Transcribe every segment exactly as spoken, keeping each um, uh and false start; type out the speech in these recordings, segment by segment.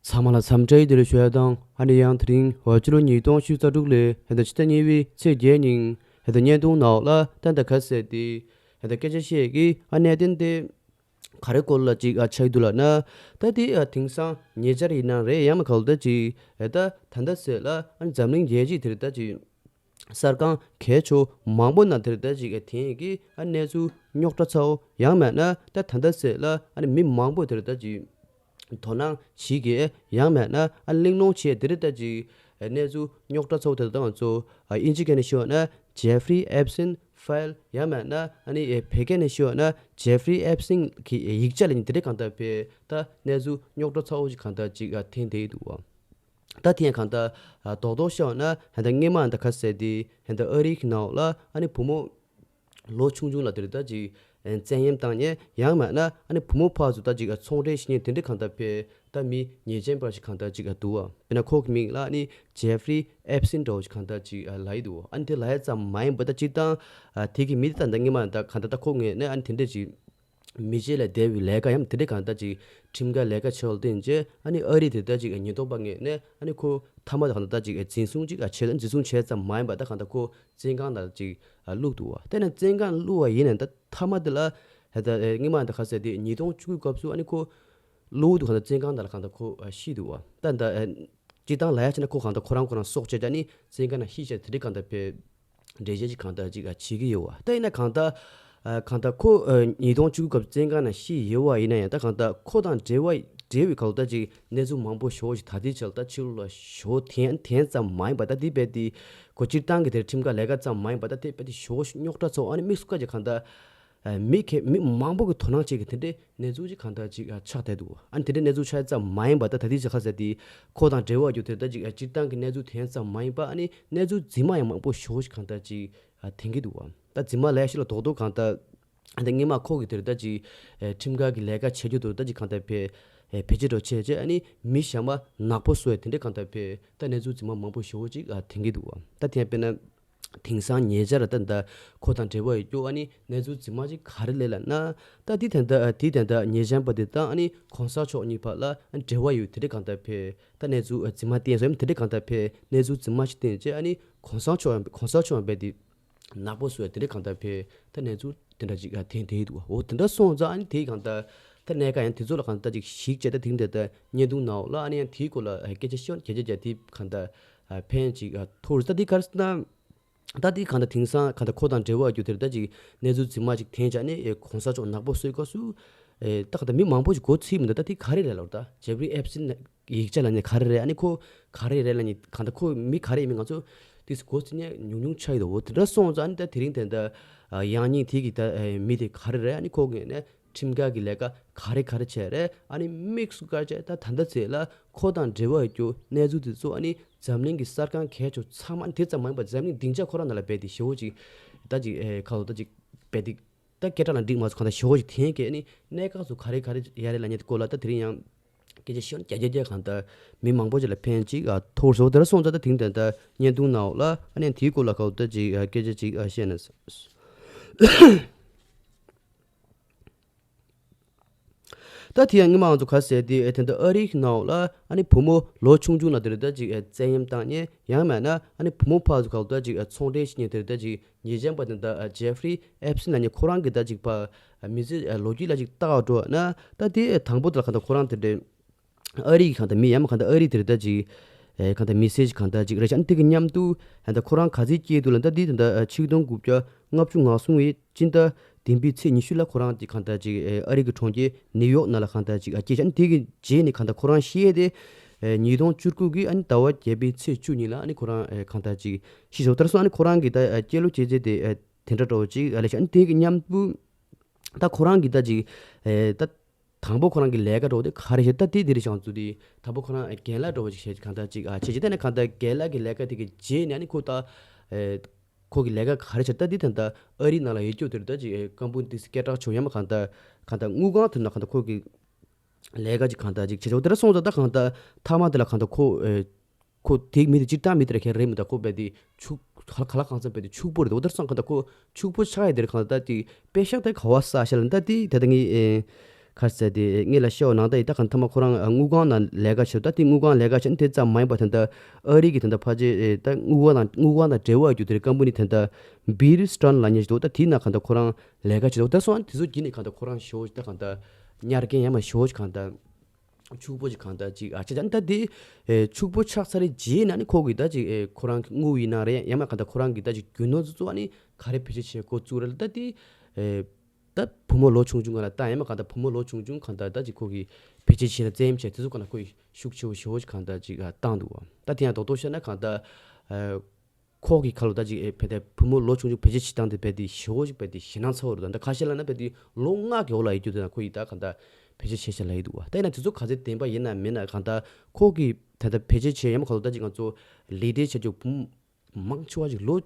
ཚང་མ་ལ་འཚམས་འདྲི་བདེ་ལེགས་ཞུ་ཡ་དང་། ཨ་ནི་ཡང་དེ་རིང་འོ་ཕྱི་ལོ་ཉིས་སྟོང་ཉི་ཤུ་རྩ་དྲུག་ལོའི་ཧེ་ད་ཕྱི་ཟླ་གཉིས་པའི་ཚེས་བརྒྱད་ཉིན་ཧེ་ད་བརྙན་ཐུང་ནང་ལ་ད་ད་ག་ཟེར་ཏེ་ཧེ་ད་སྐད་ཆ་བཤད་ཀྱི་ཨ་གནད་དོན་དེ་ག་རེ་སྐོར་ལ་ཅིག་ཨ་ཆགས་ཀྱི་འདུག་ལབ་ན། ད་དེ་ཨ་དེང་སང་ཉེ་ཆར་ཡིན་ན་རེད། ཡང་མ་ག་ལ་ད་ཅིག་ཨ་ད་ད་ད་ཟེར་ལ་ཨ་ནི་འཛམ་གླིང་རྒྱལ་སྤྱི་དེར་ད་ཅིག་གསར་ཁང་གལ་ཆེ་མང་པོ་ནང་དེར་ད་ཅིག་ཨ་དེང་གི་ཨ་གནས་ཚུལ་རྙོག་དྲ་ཚ་བོ། ཡང་མེད་ན་ད་ད་ད་ཟེར་ལ་ཨ་ནི་མི་མང་པོ་དེར་ད་ཅིག་དོ་སྣང་བྱེད་ཀྱི། ཡང་མེད་ན་ཨ་གླེང་སློང་བྱེད་དེ་རེད། ད་ཅིག་གནས་ཚུལ་རྙོག་དྲ་ཚ་བོ་དེ་དག་ང་ཚོ་ཨིན་ཇི་སྐད་ནས་ཞུས་པ་ན་Jeffrey Epstein file། ཡང་མེད་ན་ཨ་ནི་བོད་སྐད་ནས་ཞུས་པ་ན་Jeffrey Epstein གི་ཡིག་ཆ་ལ་ནི་དེ་རེད། གང་ལྟར་བས་ད་གནས་ཚུལ་རྙོག་དྲ་ཚ་བོ་ཞིག་གང་ལྟར་ཅིག་ཨ་འཐེན་བསྡད་འདུག་བ། ད་དེ་ཡང་གང་ལྟར་ཨ་རྡོག་རྡོག་བཤད་པ་ན་ཧ་ད་སྔས་མ་ད་ག་ཟེར་ཏེ་ཧ་ད་ཨ་རི་གི་ནང་ལ་ཨ་ནི་བུ་མོ་ལོ་ཆུང་ཆུང་ལ་དེར་ད་ཅིག་བཙན་གཡེམ་བཏང་ཉེན། ཡང་མེད་ན་ཨ་ནི་བུ་མོ་ཕར་ཚུར་ད་ཅིག་ཚོང་འབྲེལ་བྱེད་ཉེན་དེ་འདྲ་གང་ལྟར་བས་ད་མི་ཉེས་ཅན་པ་ཞིག་གང་ལྟར་ཅིག་འདུག་བ། དཔེར་ན་ཁོ་གི་མིང་ལ་ཨ་ནི་Jeffrey Epstein འདྲ་བོ་ཞིག་གང་ལྟར་ཅིག་ལབ་ཡི་འདུག་བ། ཨ་ནི་དེ་ལབ་ཡ་ཙམ་མ་ཡིན་པ་ད་སྤྱིར་བཏང་ཨ་དེ་གི་མི་དེ་ད་ད་སྔས་མ་ད་གང་ལྟར་ད་ཁོ་ངོས་ནས་ཨ་ནི་དེ་འདྲ་ཅིག་མི་རྗེས་ལ་བསྡད་པའི་ལས་ཀ་ཡང་དེ་འདྲ་གང་ལྟར་ཅིག་ཁྲིམས་འགལ་ལས་ཀ་བྱས་པ་ལ་བརྟེན་བྱས་ཨ་ནི་ཨ་རི་དེ་ད་ཅིག་ཉེན་རྟོག་པ་ངོས་ནས་ཨ་ནི་ཁོ་མཐའ་མ་ད་གང་ལྟར་ད་ཅིག་འཛིན་བཟུང་ཅིག་བྱས། འཛིན་བཟུང་བྱས་ཙམ་མ་ཡིན་པ་ད་གང་ལྟར་ཁོ་བཙོན་ཁང་ནང་ཅིག་བླུགས་འདུག་བ། དེ་ནས་བཙོན་ཁང་བླུགས་པ་ཡིན་ན་ད་མཐའ་མ་དེ་ལ་ད་སྔས་མ་ད་ག་ཟེར་ཏེ་ཉིས་སྟོང་བཅུ་དགུ་སྐབས་སུ་ཨ་ནི་ཁོ་གློ་བུར་དུ་གང་ལྟར་བཙོན་ཁང་ནང་ལ་གང་ལྟར་ཁོ་ཤི་འདུག་བ། ད་ད་སྤྱིར་བཏང་ལབ་ཡ་བྱས་ན་ཁོ་གང་ལྟར་ཁོ་རང་ཁོ་རང་སྲོག་བཅད་བྱས་ནི་བཙོན་ཁང་ནང་ཤི་བྱས་དེ་འདྲ་གང་ལྟར་བས་འགྲེལ་བཤད་ཅིག་གང་ལྟར་ཅིག་བྱེད་ཀྱི་ཡོད་བ། ད་ཡིན་ན་གང་ལྟར་ཨ་གང་ལྟར་ཁོ་ཨ་ཉིས་སྟོང་བཅུ་དགུ་སྐབས་བཙོན་ཁང་ནང་ཤི་ཡོད་བ་ཡིན་ན་ཡང་ད་གང་ལྟར་ཁོ་དང་འབྲེལ་བ་འབྲེལ་བའི་གང་ལྟར་ཅིག་གནས་ཚུལ་མང་པོ་ཞེ་པོ་ཞིག་ད་ལྟའི་ཆར་ལ་ད་ཕྱི་ལོགས་ལ་ཞེ་པོ་ཐོན་ཐོན་ཙམ་མ་ཡིན་པ། ད་དེ་རྦད་དེ་ཁོ་སྤྱིར་བཏང་གི་དེར་ཁྲིམས་འགལ་ལས་ཀ་ཙམ་མ་ཡིན་པ། ད་དེ་རྦད་དེ་ཞེ་པོ་རྙོག་དྲ་ཚ་བོ་ཨ་ནི་དམིགས་སུ་བཀར་གྱི་གང་ལྟར་ཨ་མི་གི་མི་མང་པོ་གི་དོ་སྣང་བྱེད་ཀྱི་དེ་འདྲའི་གནས་ཚུལ་ཅིག་གང་ལྟར་ཅིག་ཨ་ཆགས་བསྡད་འདུག་ཨ་ནི་དེ་འདྲའི་གནས་ཚུལ་ཆགས་ཙམ་མ་ཡིན་པ། ད་ད་ལྟའི་ཆར་ག་ཟེར་ཏེ་ཁོ་དང་འབྲེལ་བ་ཡོད་དེ་ད་ཅིག་ཨ་སྤྱིར་བཏང་གི་གནས་ཚུལ་དེ་ཙམ་མ་ཡིན་པ། ཨ་ནི་གནས་ཚུལ་རྫུན་མ་ཡང་མང་པོ་ཞེ་པོ་ཞིག་གང་ལྟར་ཅིག་ཨ་ཐོན་གྱི་འདུག་བ། ད་རྫུན་མ་ལབ་ཡ་ཞིག་ལ་རྡོག་རྡོག་གང་ལྟར་ཨ་ད་སྔས་མ་ཁོ་གི་དེར་ད་ཅིག་ཨ་ཁྲིམས་འགལ་གྱི་ལས་ཀ་བྱེད་རྒྱུ་དེ་ད་ཅིག་གང་ལྟར་བས་ཨ་བེད་སྤྱོད་འདྲ་བོ་བྱས་བྱས། ཨ་ནི་མི་གཞན་པ་ནག་པོ་བཟོ་ཡ་དེ་འདྲ་གང་ལྟར་བས་ད་གནས་ཚུལ་རྫུན་མ་མང་པོ་ཞེ་པོ་ཅིག་ཨ་ཐོན་གྱི་འདུག་བ། ད་དེ་ཡང་དཔེར་ན། དེང་སང་ཉེ་ཆར་ད་ལྟ་ཁོ་དང་འབྲེལ་བ་ཡོད་རྒྱུ་ཨ་ནི་གནས་ཚུལ་རྫུན་མ་ཅིག་ག་རེ་སླེབས་ལབ་ན། ད་དེ་ད་ལྟ་དེ་ད་ལྟ་ཉེ་ཆར་པ་དེ་དང་ཨ་ནི་གོང་ས་མཆོག་གཉིས་བར་ལ་འབྲེལ་བ་ཡོད་དེ་འདྲ་གང་ལྟར་བས་ད་གནས་ཚུལ་རྫུན་མ་བསྟན་སོང་དེ་འདྲ་གང་ལྟར་བས་གནས་ཚུལ་རྫུན་མ་ཞིག་བསྟན་བྱས། ཨ་ནི་གོང་ས་མཆོག་གོང་ས་མཆོག་རྦད་དེ་ནག་པོ་བཟོ་ཡ་དེ་འདྲ་གང་ལྟར་བས་ད་གནས་ཚུལ་དེ་འདྲ་ཅིག་ཨ་ཐོན་བསྡད་འདུག་འོ་དེ་འདྲ་སོང་ཙང་ཨ་ནི་དེ་གང་ལྟར་ད་གནད་འགག་ཡང་དེ་ཚོ་ལ་གང་ལྟར་ཅིག་གཞིགས་བྱས། ད་དེང་དེ་ལྟར་བརྙན་ཐུང་ནང་ལ་ཨ་ནི་ཡང་དེའི་སྐོར་ལ་སྐད་ཆ་ཤོད་རྒྱ་རྒྱ་རྒྱ་དེ་གང་ལྟར་ཕན་ཅིག་ཐོགས་རེད། ད་དེ་ག་རེ་ཟེར་ན། ད་དེ་གང་ལྟར་དེང་སང་གང་ལྟར་ཁོ་དང་འབྲེལ་བ་ཡོད་དེར་ད་ཅིག་གནས་ཚུལ་རྫུན་མ་ཅིག་འཐེན་བྱས་ནས་ཨེ་གོང་ས་མཆོག་ནག་པོ་བཟོས་སྐབས་སུ་ཨེ་ད་གང་ལྟར་མི་མང་པོ་ཞིག་མགོ་ཚོས་མི་འདུག་ད་དེ་ག་རེ་རེད་ལབ་ད་ཇེབ་རི་ཨེབ་སིན་ཡིག་ཆ་ལ་ནི་ག་རེ་རེད། ཨ་ནི་ཁོ་ག་རེ་རེད་ལབ་ནི་གང་ལྟར་ཁོ་མི་ག་རེ་ཡིན་མིན་ང་ཚོ་དེ་མགོ་ཚོས་ནས་ཉུང་ཉུང་ཆགས་ཡོད་དོ། འོ་དེ་འདྲ་སོང་ཙང་ཨ་ནི་ད་དེ་རིང་དེ་འདྲ་ཡང་སྙིང་དེ་གི་ད་མི་དེ་ག་རེ་རེད། ཨ་ནི་ཁོ་ངོས་ནས་ཁྲིམས་འགལ་གྱི་ལས་ཀ་ག་རེ་ག་རེ་བྱས་རེད། ཨ་ནི་དམིགས་སུ་བཀར་བྱས་ད་ད་ལྟ་ཚེ་ལ་ཁོ་དང་འབྲེལ་བ་ཡོད་རྒྱུ་གནས་ཚུལ་དེ་ཚོ་ཨ་ནི་འཛམ་གླིང་གི་གསར་ཁང་གལ་ཆེ་ཚང་མ་དེ་ཙམ་མ་ཡིན་པར་འཛམ་གླིང་སྡིངས་ཆ་ཁོ་རང་ནང་ལ་རྦད་དེ་ཞེ་པོ་ཅིག་ད་ཅིག་ཨེ་ཁ་ལོ་ད་ཅིག་རྦད་དེ་ད་སྐད་གྲགས་ལ་འགྲིག་མ་སོང་གང་ལྟར་ཞེ་པོ་ཅིག་ཐོན་གྱི། ཨ་ནི་གནད་འགག་ཚོ་ག་རེ་ག་རེ་ཡ་རེད་ལབ་མཁན་དེ་སྐོར་ལ་ད་དེ་རིང་ཡང་སྐད་ཆ་ཤོད་རྒྱ་རྒྱ་རྒྱ་གང་ལྟར་མི་མང་པོ་ཅིག་ལ་ཕན་ཅིག་ཨ་ཐོགས་སོང་། དེ་འདྲ་སོང་ཙང་ད་དེང་དེ་ལྟར་བརྙན་ཐུང་ནང་ལ་ཨ་ནི་དེའི་སྐོར་ལ་ཁ་ལོ་ད་ཅིག་ཨ་སྐད་ཆ་ཅིག་ཨ་བཤད་ན། ད་དེ་ཡང་སྔོན་མ་ང་ཚོ་ག་ཟེར་དེ་ཨེ་དེ་འདྲ་ཨ་རིའི་ནང་ལ་ཨ་ནི་བུ་མོ་ལོ་ཆུང་ཆུང་ལ་དེ་རེད་ད་ཅིག་ཨེ་བཙན་གཡེམ་བཏང་ཉེན། ཡང་མེད་ན་ཨ་ནི་བུ་མོ་ཕར་ཚུར་ག་ལ་ད་ཅིག་ཨེ་ཚོང་འབྲེལ་བྱེད་ཉེན་དེ་རེད་ད་ཅིག་ཉེས་ཅན་པ་དེ་འདྲ་ཨེ་ཇེ་ཧྥི་རི་ཨེབ་སིན་ལབ་ཉེན་ཁོ་རང་གི་ད་ཅིག་ཕར་མི་ཚེ་ཨེ་ལོ་རྒྱུས་ལ་ཅིག་བལྟ་བ་འགྲོ་ན། ད་དེ་ཨེ་དང་པོ་དེ་ལ་ག་ད་ཁོ་རང་དེ་འདྲ་ཨ་རི་གི་གང་ལྟར་མི་ཡང་མ་གང་ལྟར་ཨ་རི་དེ་རེད་ད་ཅིག་ཨེ་གང་ལྟར་མི་སེར་ཞིག་གང་ལྟར་ཅིག་རེད་ཤག་ཨ་ནི་དེ་གི་མཉམ་དུ་ཨ་ད་ཁོ་རང་ག་ཚོད་སྐྱེས་འདུག་ལབ་ན། ད་དེ་ད་ལྟ་ཆིག་སྟོང་དགུ་བརྒྱ་ལྔ་བཅུ་ང་གསུམ་བའི་སྤྱི་ཟླ་བདུན་པའི་ཚེས་ཉི་ཤུ་ལ་ཁོ་རང་ཅིག་གང་ལྟར་ཅིག་ཨ་རི་གི་གྲོང་ཁྱེར་ནིའུ་ཡོག་ནང་ལ་གང་ལྟར་ཅིག་ཨ་སྐྱེས་ཤག་ཨ་ནི་དེ་གི་རྗེས་ནས་གང་ལྟར་ཁོ་རང་ཤི་ཡས་དེ་ཨེ་ཉིས་སྟོང་བཅུ་དགུ་གི་ཨ་ནི་ཟླ་བ་བརྒྱད་པའི་ཚེས་བཅུ་ཉིན་ལ་ཨ་ནི་ཁོ་རང་ཨེ་གང་ལྟར་ཅིག་ཤི་སོང་། ད་སོང་ཨ་ནི་ཁོ་རང་གི་ད་ཨ་སྐྱེས་ལོ་སྐྱེས་ཚེས་དེ་ཨ་དེ་འདྲ་འདྲ་བོ་ཅིག་ཨ་ལས་ཤག་ཨ་ནི་དེ་གི་མཉམ་དུ་ད་ཁོ་རང་གི་ད་ཅིག་ཨེ་ད། དང་པོ་ཁོ་རང་གི་ལས་ཀ་འགྲོ་དེ་ག་རེ་བྱེད། ད་དེ་དེ་རེད་ཤག་ཚུལ་དེ་དང་པོ་ཁོ་རང་རྒན་ལགས་འགྲོ་བ་ཞིག་བྱེད་གང་ལྟར་ཅིག་ཨ་བྱེད་ཅིག་ད་ནི་གང་ལྟར་རྒན་ལགས་ཀྱི་ལས་ཀ་དེ་གི་རྗེས་ནས་ནི་ཁོ་ད་ཨེ་ཁོ་གི་ལས་ཀ་ག་རེ་བྱེད། ད་དེ་ད་ལྟ་ཨ་རི་ནང་ལ་ཡོད་རྒྱུ་དེ་རེད་ད་ཅིག་ཨེ་ཀམ་པུ་ནི་དེ་སྐད་གྲགས་ཆོད་ཡང་མ་གང་ལྟར་གང་ལྟར་དངུལ་ཁང་དེ་ན་གང་ལྟར་ཁོ་གི་ལས་ཀ་ཅིག་གང་ལྟར་ཅིག་བྱེད་ཆོག་དེ་འདྲ་སོང་ཙང་ད་གང་ལྟར་མཐའ་མ་དེ་ལ་གང་ལྟར་ཁོ་ཨེ། ཁོ་དེ་མི་དེ་སྤྱིར་བཏང་མི་དེ་ར་ཁྱེད་རེད་མི་ད་ཁོ་རྦད་དེ་ཕྱུག་ག་ལ་ག་ལ་གང་འཚམ་རྦད་དེ་ཕྱུག་པོ་རེད། འོ་དེར་སོང་གང་ལྟར་ཁོ་ཕྱུག་པོ་ཆགས་ཡ་དེར་གང་ལྟར་དེ་དཔེ་ཤག་དེ་ག་བ་ས་ཤ་ལ་ད་དེ་ད་ད་ངའི་ཨེ་ ག་རེ་ཟེར་དེ་ངེད་ལ་ཤོད་ནང་ད་ཡི་ད་གང་ཐ་མ་ཁོ་རང་དངུལ་ཁང་ནང་ལས་ཀ་བྱེད། ད་དེ་དངུལ་ཁང་ལས་ཀ་བྱེད་ནི་དེ་ཙམ་མ་ཡིན་པ་ད་ལྟ་ཨ་རི་གི་ད་ལྟ་ཕལ་ཆེར་ད་དངུལ་ཁང་དང་དངུལ་ཁང་དང་འབྲེལ་བ་ཡོད་དེ་རེད། ཀམ་པ་ནི་ད་ལྟ་བྷི་ཡར་སི་ཊན་ལབ་མཁན་ཞིག་འདུག་ད་དེའི་ནང་གང་ད་ཁོ་རང་ལས་ཀ་བྱེད་འདུག་ད་སོང་ཨ་ནི་དེ་ཚོ་གྱིས་ནི་གང་ད་ཁོ་རང་ཞོ་ད་གང་ད་ཉར་མཁན་ཡང་མ་ཞོ་གང་ད་ཕྱུག་པོ་ཅིག་གང་ད་ཅིག་ཨ་ཅག་ཅག་ད་དེ་ཕྱུག་པོ་ཆགས་ཚར་རེད་རྗེས་ན་ནི་ཁོ་གི་ད་ཅིག་ཁོ་རང་གི་དངུལ་ཡིན་ན་རེད་ཡང་མ་གང་ད་ཁོ་རང་གི་ད་ཅིག་རྒྱུ་ནོར་ཚོ་ཚོ་ཨ་ནི་ག་རེ་བེད་སྤྱོད་བྱེད་འགོ་བཙུགས་རེད། ད་དེ་ད་བུ་མོ་ལོ་ཆུང་ཆུང་ག་ལ་ད་ཡང་མ་གང་ད་བུ་མོ་ལོ་ཆུང་ཆུང་གང་ད་ད་ཅིག་ཁོ་གི་བེད་སྤྱོད་བྱེད་ན་བཙན་གཡེམ་བྱས་དེ་ཚོ་ག་ན་ཁོ་ཡི་ཤུགས་ཆེ་བོ་ཞེ་བོ་ཅིག་གང་ད་ཅིག་བཏང་འདུག་བ། ད་དེ་ཡང་རྡོག་རྡོག་བཤད་ན་གང་ད་ཁོ་གི་ཁ་ལོ་ད་ཅིག་ཨེ་བེ་ད་བུ་མོ་ལོ་ཆུང་ཆུང་བེད་སྤྱོད་བྱེད་སྟངས་དེ་བེ་ད་ཞེ་བོ་ཅིག་བེ་ད་ཞེད་སྣང་ཚ་བོ་རེད། ད་ཁ་ཤས་ལ་ན་བེ་ད་ལོ་ལྔ་གི་འོག་ལ་ཡོད་རྒྱུ་དེ་ན་ཁོ་ཡི་ད་གང་ད་བེད་སྤྱོད་བྱེད་བྱེད་ལ་ཡི་འདུག་བ། ད་ཡིན་ན་དེ་ཚོ་ག་ཚོད་བདེན་པ་ཡིན་ན་མིན་ན་གང་ད་ཁོ་གི་ད་ད་བེད་སྤྱོད་བྱེད་ཡ་མ་ཁ་ལོ་ད་ཅིག་ང་ཚོ་ལས་འབྲེལ་བྱ་རྒྱུ་བུ་མོ་མང་ཆེ་བ་ཅིག་ལོ་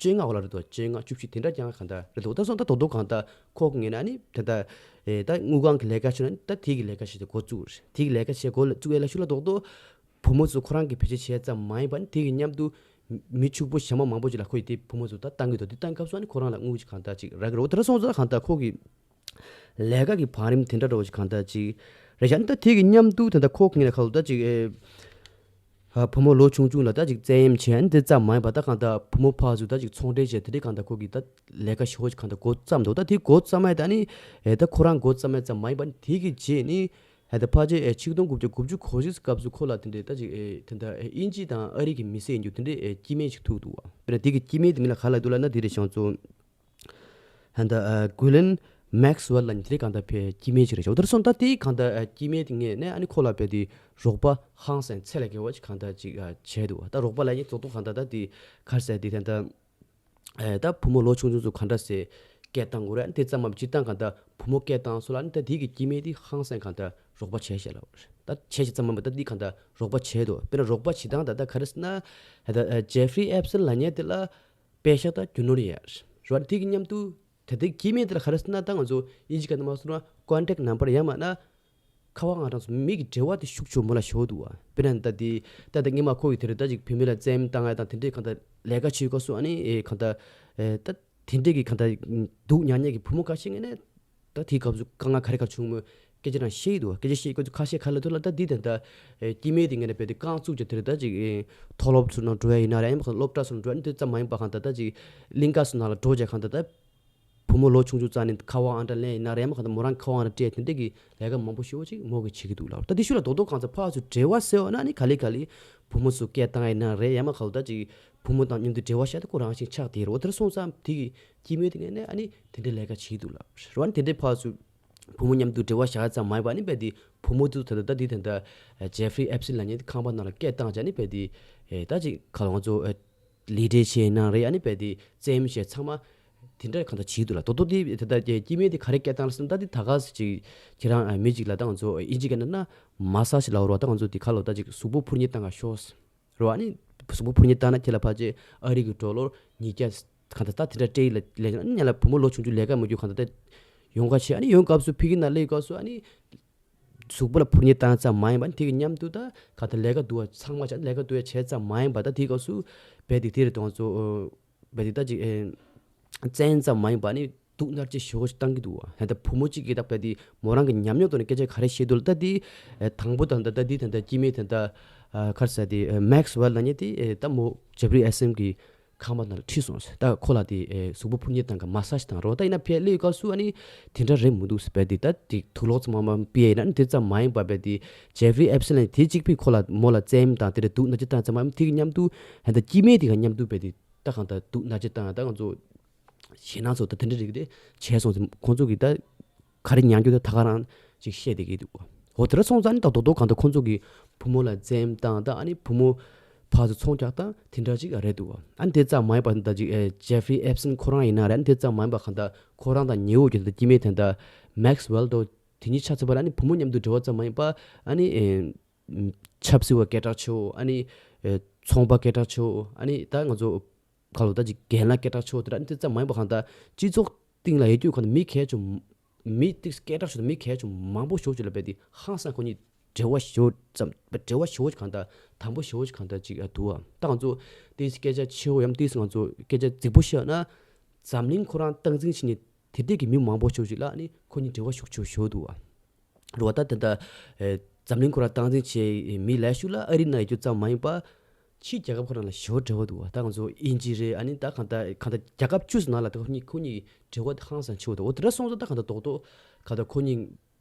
བཅོ་ལྔ་འོག་ལ་རེད་དོ། བཅོ་ལྔ་བཅུ་བཞི་དེ་འདྲ་ཀྱང་གང་ལྟར་རེད་དོ། ད་སོང་ད་རྡོག་རྡོག་གང་ལྟར་ཁོག་ངེས་ན་ནི་དེ་ལྟར་ཨེ་ད་དངུལ་ཁང་གི་ལས་ཀ་བྱུང་ན་ནི་ད་དེ་གི་ལས་ཀ་བྱེད་དུ་འགོ་བཙུགས་རེད། དེ་གི་ལས་ཀ་བྱེད་འགོ་ལ་བཙུགས་ཡས་ལ་ཤུ་ལ་རྡོག་རྡོག་བུ་མོ་ཚོ་ཁོ་རང་གི་བེད་སྤྱོད་བྱས་ཙམ་མ་ཡིན་པ་ནི་དེ་གི་མཉམ་དུ་མི་ཕྱུག་པོ་ཞན་མ་མང་པོ་ཅིག་ལ་ཁོ་ཡི་དེ་བུ་མོ་ཚོ་ད་བཏང་གི་འདུག་དེ་བཏང་སྐབས་སུ་ནི་ཁོ་རང་ལ་དངུལ་ཅིག་གང་ལྟར་ཅིག་རག་གི་རེད། དེ་འདྲ་སོང་ཙང་གང་ལྟར་ཁོ་གི་ལས་ཀ་གི་བང་རིམ་དེ་འདྲ་འདྲ་བོ་ཅིག་གང་ལྟར་ཅིག་རེད་བཞག་ནི་ད་དེ་གི་མཉམ་དུ་དེ་འདྲ་ཁོག་ངེས་ན་ཁ་ལོ་ད་ཅིག་ཨེ། ཨ་བུ་མོ་ལོ་ཆུང་ཆུང་ལ་ད་ཅིག་བཙན་གཡེམ་བྱས་ཨ་ནི་དེ་ཙམ་མ་ཡིན་པ་ད་གང་ལྟར་བུ་མོ་ཕར་ཚུར་ད་ཅིག་ཚོང་འབྲེལ་བྱས་དེ་འདྲའི་གང་ལྟར་ཁོ་གིས་ད་ལས་ཀ་ཞེ་བོ་ཅིག་གང་ལྟར་འགོ་བརྩམས་འདུག་ད་དེ་འགོ་བརྩམས་ཡ་ད་ནི་ཨེ་ད་ཁོ་རང་འགོ་བརྩམས་ཡ་ཙམ་མ་ཡིན་པ་ནི་དེ་གི་རྗེས་ནི་ཨེ་ད་ཕལ་ཆེར་ཨེ་ཆིག་སྟོང་དགུ་བརྒྱ་དགུ་བཅུ་གོ་བཞི་སྐབས་སུ་ཁོ་ལ་དེ་འདྲའི་ད་ཅིག་ཨེ་དེ་འདྲ་ཨེ་དབྱིན་ཇི་དང་ཨ་རི་གི་མི་སེར་ཡིན་རྒྱུ་དེ་འདྲའི་ཨེ་སྐྱེ་དམན་ཅིག་ཐུག་འདུག་བ། དཔེར་ན་དེ་གི་སྐྱེ་དམན་དེ་མི་ལ་ག་ལ་འདུག་ལབ་ན་དེ་རེད་བྱུང་ཚོ། ཧན་ད་ཨ་གུ་ལེན་མེག་སི་ཝེལ་ལ་ནི་དེ་གང་ལྟར་ཕེ་སྐྱེ་དམན་ཅིག་རེད་ཤག་དེར་སོང་ད་དེ་གང་ལྟར་ཨ་སྐྱེ་དམན་དེ་ངས་ནས་ཨ་ནི་ཁོ་ལ་ཕེ་དེ་རོགས་པ་ཧང་སང་ཚད་ལས་བརྒལ་བ་ཅིག་གང་ལྟར་ཅིག་ཨ་བྱས་འདུག་ད་རོགས་པ་ལ་ཡིན་ཙོག་ཙོག་གང་ལྟར་ད་དེ་ག་རེ་ཟེར་དེ་ད་ལྟ་ཨ་ད་བུ་མོ་ལོ་ཆུང་ཆུང་ཚོ་གང་འདྲ་སེ་སྐད་བཏང་དགོས་རེད། ཨ་ནི་དེ་ཙམ་མ་སྤྱིར་བཏང་གང་ལྟར་བུ་མོ་སྐད་བཏང་སོ་ལ་ཨ་ནི་ད་དེ་གི་སྐྱེ་དམན་དེ་ཧང་སང་གང་ལྟར་རོགས་པ་བྱས་ཤག་ལ་ད་བྱས་ཤག་ཙམ་མ་མ་ད་དེ་གང་ལྟར་རོགས་པ་བྱས་འདུག་དཔེར་ན་རོགས་པ་བྱེད་སྟངས་ད་ད་ག་རེ་ཟེར་ན་ཨ་ད་ཨ་ཇེ་ཧྥི་རི་ཨེབ་སིན་ལབ་མཁན་དེ་ལ། པེ་ཤག་དང་རྒྱུ་ནོར་ཡོད་རེད་བ། དེ་གི་མཉམ་དུ་ད་ལྟའི་སྐྱེ་དམན་དེ་ལ་ག་རེ་ཟེར་ན་ད་ང་ཚོ་དབྱིན་ཇི་སྐད་ནང་མ་སོང་ན་ཀོན་ཊེག་ནམ་བར་ཡང་མིན་ན་ཁ་པར་ཨང་གྲངས་སུ་མི་གི་འབྲེལ་བ་དེ་ཤུགས་ཆེ་མོ་ལ་ཞོག་འདུག་བ། དཔེར་ན་ད་དེ་ད་ལྟ་སྔོན་མ་ཁོ་གི་དེ་རེད་ད་ཅིག་བུད་མེད་ལ་བཙན་གཡེམ་བཏང་ཡ་དང་དེ་འདྲའི་གང་ལྟར་ལས་ཀ་བྱེད་སྐབས་སུ་ཨ་ནི་ཨེ་གང་ལྟར་ཨེ་ད་དེ་འདྲའི་གི་གང་ལྟར་སྡུག་མྱངས་མཁན་གི་བུ་མོ་ཁ་ཤས་ངོས་ནས། ད་དེའི་སྐབས་སུ་དཀའ་ངལ་ག་རེ་ག་བྱུང་མོད་སྐད་ཆ་རང་བཤད་ཀྱི་འདུག་སྐད་ཆ་བཤད་སྐབས་སུ་ཁ་ཤས་ག་ལ་ཐུག་ལ་ད་འདི་དེ་འདྲ་ཨེ་སྐྱེ་དམན་དེ་ངས་ནས་བས་དེ་རྐང་བཙུགས་ཀྱི་དེ་རེད་ད་ཅིག་ཨེ་མཐོ་སློབ་ཚུར་ནང་འགྲོ་ཡ་ཡིན་ན་རེད་ཨེ་མ་ག་སློབ་གྲྭ་ཚུར་འགྲོ་ཡ་ནི་དེ་ཙམ་མ་ཡིན་པ་གང་ལྟར་ད་ཅིག་གླིང་ག་ཚུར་ནང་ལ་འགྲོ་བྱས་གང་ལྟར་ད་བུ་མོ་ལོ་ཆུང་ཆུང་རྩ་ནས་ཁ་པར་ཨང་གྲངས་ལེན་ཡིན་ན་རེད་ཨེ་མ་གང་ལྟར་མོ་རང་ཁ་པར་ཨང་གྲངས་སྤྲད་དེ་འདྲས་ཀྱི་ལས་ཀ་མང་པོ་ཞེ་པོ་ཅིག་མོ་གིས་བྱེད་ཀྱི་འདུག་ལབ་ད་དེ་ཤུལ་ལ་རྡོག་རྡོག་གང་ཚ་ཕར་ཚུར་འབྲེལ་བ་ཟེར་བ་ན་ནི་ག་ལེ་ག་ལེ་བུ་མོ་ཚོ་སྐད་བཏང་ཡིན་ན་རེད་ཨེ་མ་གང་ལྟར་ད་ཅིག་བུ་མོ་དང་མཉམ་དུ་འབྲེལ་བ་བྱས་ཏེ་ཁོ་རང་བཞིན་ཆགས་བསྡད་རེད། འོ་དེར་སོང་ཙང་དེ་གི་སྐྱེ་དམན་དེ་ངས་ནས་ཨ་ནི་དེ་འདྲའི་ལས་ཀ་བྱེད་འདུག་ལབ་རེད་བ། ཨ་ནི་དེ་འདྲའི་ཕར་ཚུར་བུ་མོ་མཉམ་དུ་འབྲེལ་བ་བཞག་ཙམ་མ་ཡིན་པ་ཨ་ནི་རྦད་དེ་བུ་མོ་དེ་ཚོ་ད་ལྟ་ད་འདི་ད་ལྟ་ཇེ་ཧྥི་རི་ཨེབ་སིན་ལབ་མཁན་དེ་ཁང་པ་ནང་ལ་སྐད་བཏང་བྱས་ཨ་ནི་རྦད་དེ་ད་ཅིག་ག་ལ་ང་ཚོ་ལས་འབྲེལ་བྱས་ན་རེད་ཨ་ནི་རྦད་དེ་བཙན་གཡེམ་བྱས་ཚང་མ་དེ་འདྲ་གང་ལྟར་བྱེད་འདུག་ལབ། ད་དུང་དེ་ད་ལྟ་སྐྱེ་དམན་དེ་ག་རེ་སྐད་བཏང་ལ་ཟེར་ན་ད་དེ་ད་ག་ཟེ་ཅིག་ཁྱེད་རང་མི་ཅིག་ལ་ད་ང་ཚོ་དབྱིན་ཇི་སྐད་ནང་ན་མ་སཱ་ཇི་ལབ་རོགས་ད་ང་ཚོ་དེ་ག་ལོ་ད་ཅིག་གཟུགས་པོ་འཕུར་མཉེད་བཏང་ག་ཤོག་རོ། ཨ་ནི་གཟུགས་པོ་འཕུར་མཉེད་བཏང་ན་ཁྱེད་ལ་ཕལ་ཆེར་ཨ་རི་གི་ཌོ་ལར་ཉིས་བརྒྱ་གང་ལྟར་ད་དེ་འདྲ་སྤྲད་ཡིན་ལབ་ལབ་ཨ་ནི་ང་ལ་བུ་མོ་ལོ་ཆུང་ཆུང་ལས་ཀ་མ་རྒྱུག་གང་ལྟར་ད་ཡོང་ག་བྱས་ཨ་ནི་ཡོང་སྐབས་སུ་ཕ་གི་ནང་སླེབས་སྐབས་སུ་ཨ་ནི་གཟུགས་པོ་ལ་འཕུར་མཉེད་བཏང་ཙམ་མ་ཡིན་པ་ཨ་ནི་དེ་གི་མཉམ་དུ་ད་གང་ལྟར་ལས་ཀ་སྡུག་པ་ཚང་མ་བྱས་ཨ་ནི་ལས་ཀ་སྡུག་པ་བྱས་ཙམ་མ་ཡིན་པ་ད་དེའི་སྐབས་སུ་རྦད་དེ་དེ་རེད་དོ་ང་ཚོ་རྦད་དེ་ད་ཅིག་བཙན་ཙམ་མ་ཡིན་པ་ཨ་ནི། སྡུག་མནར་ཅིག་ཞེ་པོ་ཅིག་བཏང་གི་འདུག་བ། ད་ལྟ་བུ་མོ་གཅིག་གིས་ད་རྦད་དེ་མོ་རང་གི་ཉམས་མྱོང་ཐོག་ནས་སྐད་ཆ་ག་རེ་བཤད་འདུག་ལབ་ད་དེ་ཨེ་དང་པོ་ད་ལྟ་ད་དེ་ད་ལྟ་སྐྱེ་དམན་ད་ལྟ་ཨ་ག་རེ་ཟེར་དེ་ཨེ་མེག་སི་ཝེལ་ལབ་མཁན་དེ་ཨེ་ད་མོ་ཇེ་ཧྥི་རི་ཨེབ་སིན་གི་ཁང་པ་ནང་ལ་ཁྲིད་སོང་ཟེར། ད་ཁོ་ལ་དེ་ཨེ་གཟུགས་པོ་འཕུར་མཉེད་བཏང་ག་མ་སཱ་ཇི་བཏང་རོགས། ད་ཡིན་ན་ཕར་སླེབས་སྐབས་སུ་ཨ་ནི་དེ་འདྲ་རེད་མི་འདུག་ཟེར་རྦད་དེ་ད་དེ་དུག་ལོག་ཙམ་མ་མ་ཕུལ་ཡ་ཡིན་ན་ཨ་ནི་དེ་ཙམ་མ་ཡིན་པ་རྦད་དེ་ཇེ་ཧྥི་རི་ཨེབ་སིན་ལབ་མཁན་དེ་གཅིག་པུས་ཁོ་ལ་མོ་ལ་བཙན་གཡེམ་དང་དེ་འདྲ་སྡུག་མནར་ཅིག་བཏང་ཙམ་མ་ཡིན་དེ་གི་མཉམ་དུ་ཨ་ད་སྐྱེ་དམན་དེ་ག་མཉམ་དུ་རྦད་དེ། ད་གང་ལྟར་སྡུག་མནར་ཅིག་བཏང་ད་ང་ཚོ་ཞེད་སྣང་ཚོ་ད་དེ་འདྲ་རིགས་དེ་བྱས་སོང་ཙང་ཁོང་ཚོ་གིས་ད་ག་རེ་མྱོང་རྒྱུ་ད་ད་ག་རང་ཅིག་བཤད་བསྡད་ཀྱི་འདུག་འོ་དེ་འདྲ་སོང་ཙང་ནི་ད་རྡོག་རྡོག་གང་ལྟར་ཁོང་ཚོ་གིས་བུ་མོ་ལ་བཙན་གཡེམ་བཏང་ད་ཨ་ནི་བུ་མོ་ཕར་ཚུར་ཚོང་རྒྱག་སྟངས་དེ་འདྲ་ཅིག་རེད་འདུག་ཨ་ནི་དེ་ཙམ་མ་ཡིན་པ་ད་ཅིག་ཨེ་ཇེ་ཧྥི་རི་ཨེབ་སིན་ཁོ་རང་ཡིན་ན་རེད། ཨ་ནི་དེ་ཙམ་མ་ཡིན་པ་གང་ལྟར་ཁོ་རང་དང་ཉེ་བོ་གི་ད་སྐྱེ་དམན་དེ་འདྲ་མེག་སི་ཝེལ་དོ་དེ་གཉིས་ཆ་ཚང་པ་ལ་ཨ་ནི་བུ་མོ་མཉམ་དུ་འབྲེལ་བ་ཙམ་མ་ཡིན་པ་ཨ་ནི་ཨེ་ཆབ་སྲིད་པ་སྐད་གྲགས་ཆེ་བོ་ཨ་ནི་ཨེ་ཚོང་པ་སྐད་གྲགས་ཆེ་བོ་ཨ་ནི་ད་ང་ཚོ། ཁ་ལོ་ད་ཅིག་རྒན་ལགས་སྐད་གྲགས་ཆེ་བོ་དེ་འདྲ་ཨ་ནི་དེ་ཙམ་མ་ཡིན་པ་གང་ལྟར་སྤྱི་ཚོགས་སྟེང་ལ་ཡོད་རྒྱུ་གང་ལྟར་མི་གལ་ཆེ་མི་ཏིག་སྐད་གྲགས་ཆེ་མི་གལ་ཆེ་མང་པོ་ཞེ་པོ་ཅིག་ལ་རྦད་དེ་ཧང་སང་ཁོ་གཉིས་འབྲེལ་བ་ཞེ་པོ་ཙམ་འབྲེལ་བ་ཞེ་པོ་ཅིག་གང་ལྟར་དམ་པོ་ཞེ་པོ་ཅིག་གང་ལྟར་ཅིག་འདུག་བ། ད་ང་ཚོ་ཏིག་སྐད་ཆ་ཆེ་བོ་ཡང་ཏིག་ང་ཚོ་སྐད་ཆ་རྫིག་པོ་བཤད་ན་འཛམ་གླིང་ཁོ་རང་སྟངས་འཛིན་བྱེད་མཁན་དེ་འདྲས་ཀྱི་མི་མང་པོ་ཞེ་པོ་ཅིག་ལ་ཨ་ནི་ཁོ་གཉིས་འབྲེལ་བ་ཤུགས་ཆེ་ཞེ་པོ་འདུག་བ། རེད་བ། ད་དེ་འདྲ་ཨེ་འཛམ་གླིང་ཁོ་རང་སྟངས་འཛིན་བྱེད་མི་ལས་ཤུགས་ལ་ཨ་རི་ནང་ཡོད་རྒྱུ་ཙམ་མ་ཡིན་པ། ཕྱིའི་རྒྱལ་ཁབ་ཁོ་རང་ལ་ཞེ་པོ་འབྲེལ་བ་འདུག་བ། ད་ང་ཚོ་དབྱིན་ཇི་རེད། ཨ་ནི་ད་གང་ལྟར་གང་ལྟར་རྒྱལ་ཁབ་བཅུ་ཙམ་ནང་ལ་ད་ཁོ་གཉིས་ཁོ་གཉིས་འབྲེལ་བ་དེ་ཧང་སང་ཆེ་བོ་འདུག་འོ་དེ་འདྲ་སོང་ཙང་ད་གང་ལྟར་རྡོག་རྡོག་གང་ལྟར་ཁོ་གཉིས་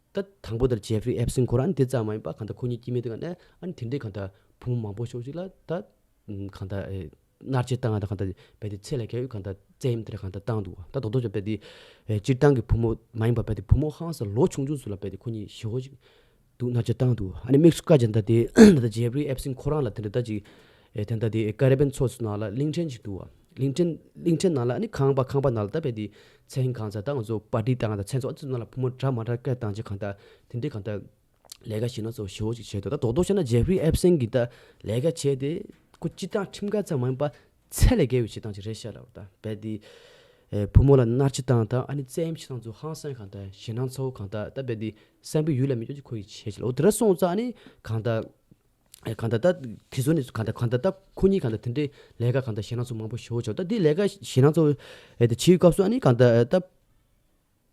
ད་དང་པོ་དེར་ཇེ་ཧྥི་རི་ཨེབ་སིན་ཁོ་རང་དེ་ཙམ་མ་ཡིན་པ་གང་ལྟར་ཁོ་གཉིས་སྐྱེ་དམན་དེ་ག་ནས་ཨ་ནི་དེ་འདྲའི་གང་ལྟར་བུ་མོ་མང་པོ་ཤོས་ཅིག་ལ་ད་གང་ལྟར་ཨེ་མནར་གཅོད་བཏང་ཡ་ད་གང་ལྟར་རྦད་དེ་ཚད་ལས་བརྒལ་བའི་གང་ལྟར་བཙན་གཡེམ་དེ་འདྲ་གང་ལྟར་བཏང་འདུག་བ། ད་རྡོག་རྡོག་ཅིག་རྦད་དེ་ཨེ་སྤྱིར་བཏང་གི་བུ་མོ་མ་ཡིན་པ་རྦད་དེ་བུ་མོ་ཧང་སང་ལོ་ཆུང་ཆུང་ཚོ་ལ་རྦད་དེ་ཁོ་གཉིས་ཞེ་པོ་ཅིག་འདུག་མནར་གཅོད་བཏང་འདུག་ཨ་ནི་དམིགས་སུ་བཀར་བྱས་ད་དེ་ད་ལྟ་ཇེ་ཧྥི་རི་ཨེབ་སིན་ཁོ་རང་ལ་དེ་འདྲ་ད་ཅིག་ཨེ་དེ་འདྲ་དེ་ཀ་རི་བི་ཡན་མཚོ་ཚོ་ནང་ལ་གླིང་ཕྲན་ཅིག་འདུག་བ། གླིང་ཕྲན་གླིང་ཕྲན་ནང་ལ་ཨ་ནི་ཁང་པ་ཁང་པ་ནང་ལ་ད་རྦད་དེ་མཚན་གང་ཚ་ད་ང་ཚོ་པར་ཊི་བཏང་ད་མཚན་ཚོགས་ཨ་ཚོ་ནང་ལ་བུ་མོ་འདྲ་མ་འདྲ་སྐད་བཏང་ཅིག་གང་ལྟར་དེ་འདྲའི་གང་ལྟར་ལས་ཀ་ཞེད་སྣང་ཚ་བོ་ཞེ་པོ་ཅིག་བྱས་འདུག་ད་རྡོག་རྡོག་བཤད་ན་ཇེ་ཧྥི་རི་ཨེབ་སིན་གྱིས་ད་ལས་ཀ་བྱས་ཏེ་ཁོ་སྤྱིར་བཏང་ཁྲིམས་འགལ་ཙམ་མ་ཡིན་པ་ཚད་ལས་བརྒལ་བའི་བྱེད་སྟངས་ཅིག་རེད་ཤག་ལབ། ད་རྦད་དེ་ཨེ་བུ་མོ་ལ་མནར་གཅོད་བཏང་དང་ཨ་ནི་བཙན་གཡེམ་བྱེད་སྟངས་ཚོ་ཧང་སང་གང་ལྟར་ཞེད་སྣང་ཚ་བོ་གང་ལྟར་ད་རྦད་དེ་བསམ་པའི་ཡུལ་ལ་མི་འཇོག་ཅིག་ཁོ་ཡིས་བྱས་ཤག་ལབ། འོ་དེ་འདྲ་སོང་ཙང་ཨ་ནི་གང་ལྟར་ཨེ་གང་ལྟར་ད་དེ་ཚོ་ནི་གང་ལྟར་གང་ལྟར་ད་ཁོ་གཉིས་གང་ལྟར་དེ་འདྲའི་ལས་ཀ་གང་ལྟར་ཞེད་སྣང་ཚ་བོ་མང་པོ་ཞེ་པོ་བྱས། ད་དེ་ལས་ཀ་ཞེད་སྣང་ཚ་བོ་ཨེ་དེ་བྱེད་སྐབས་སུ་ཨ་ནི་གང་ལྟར་ད་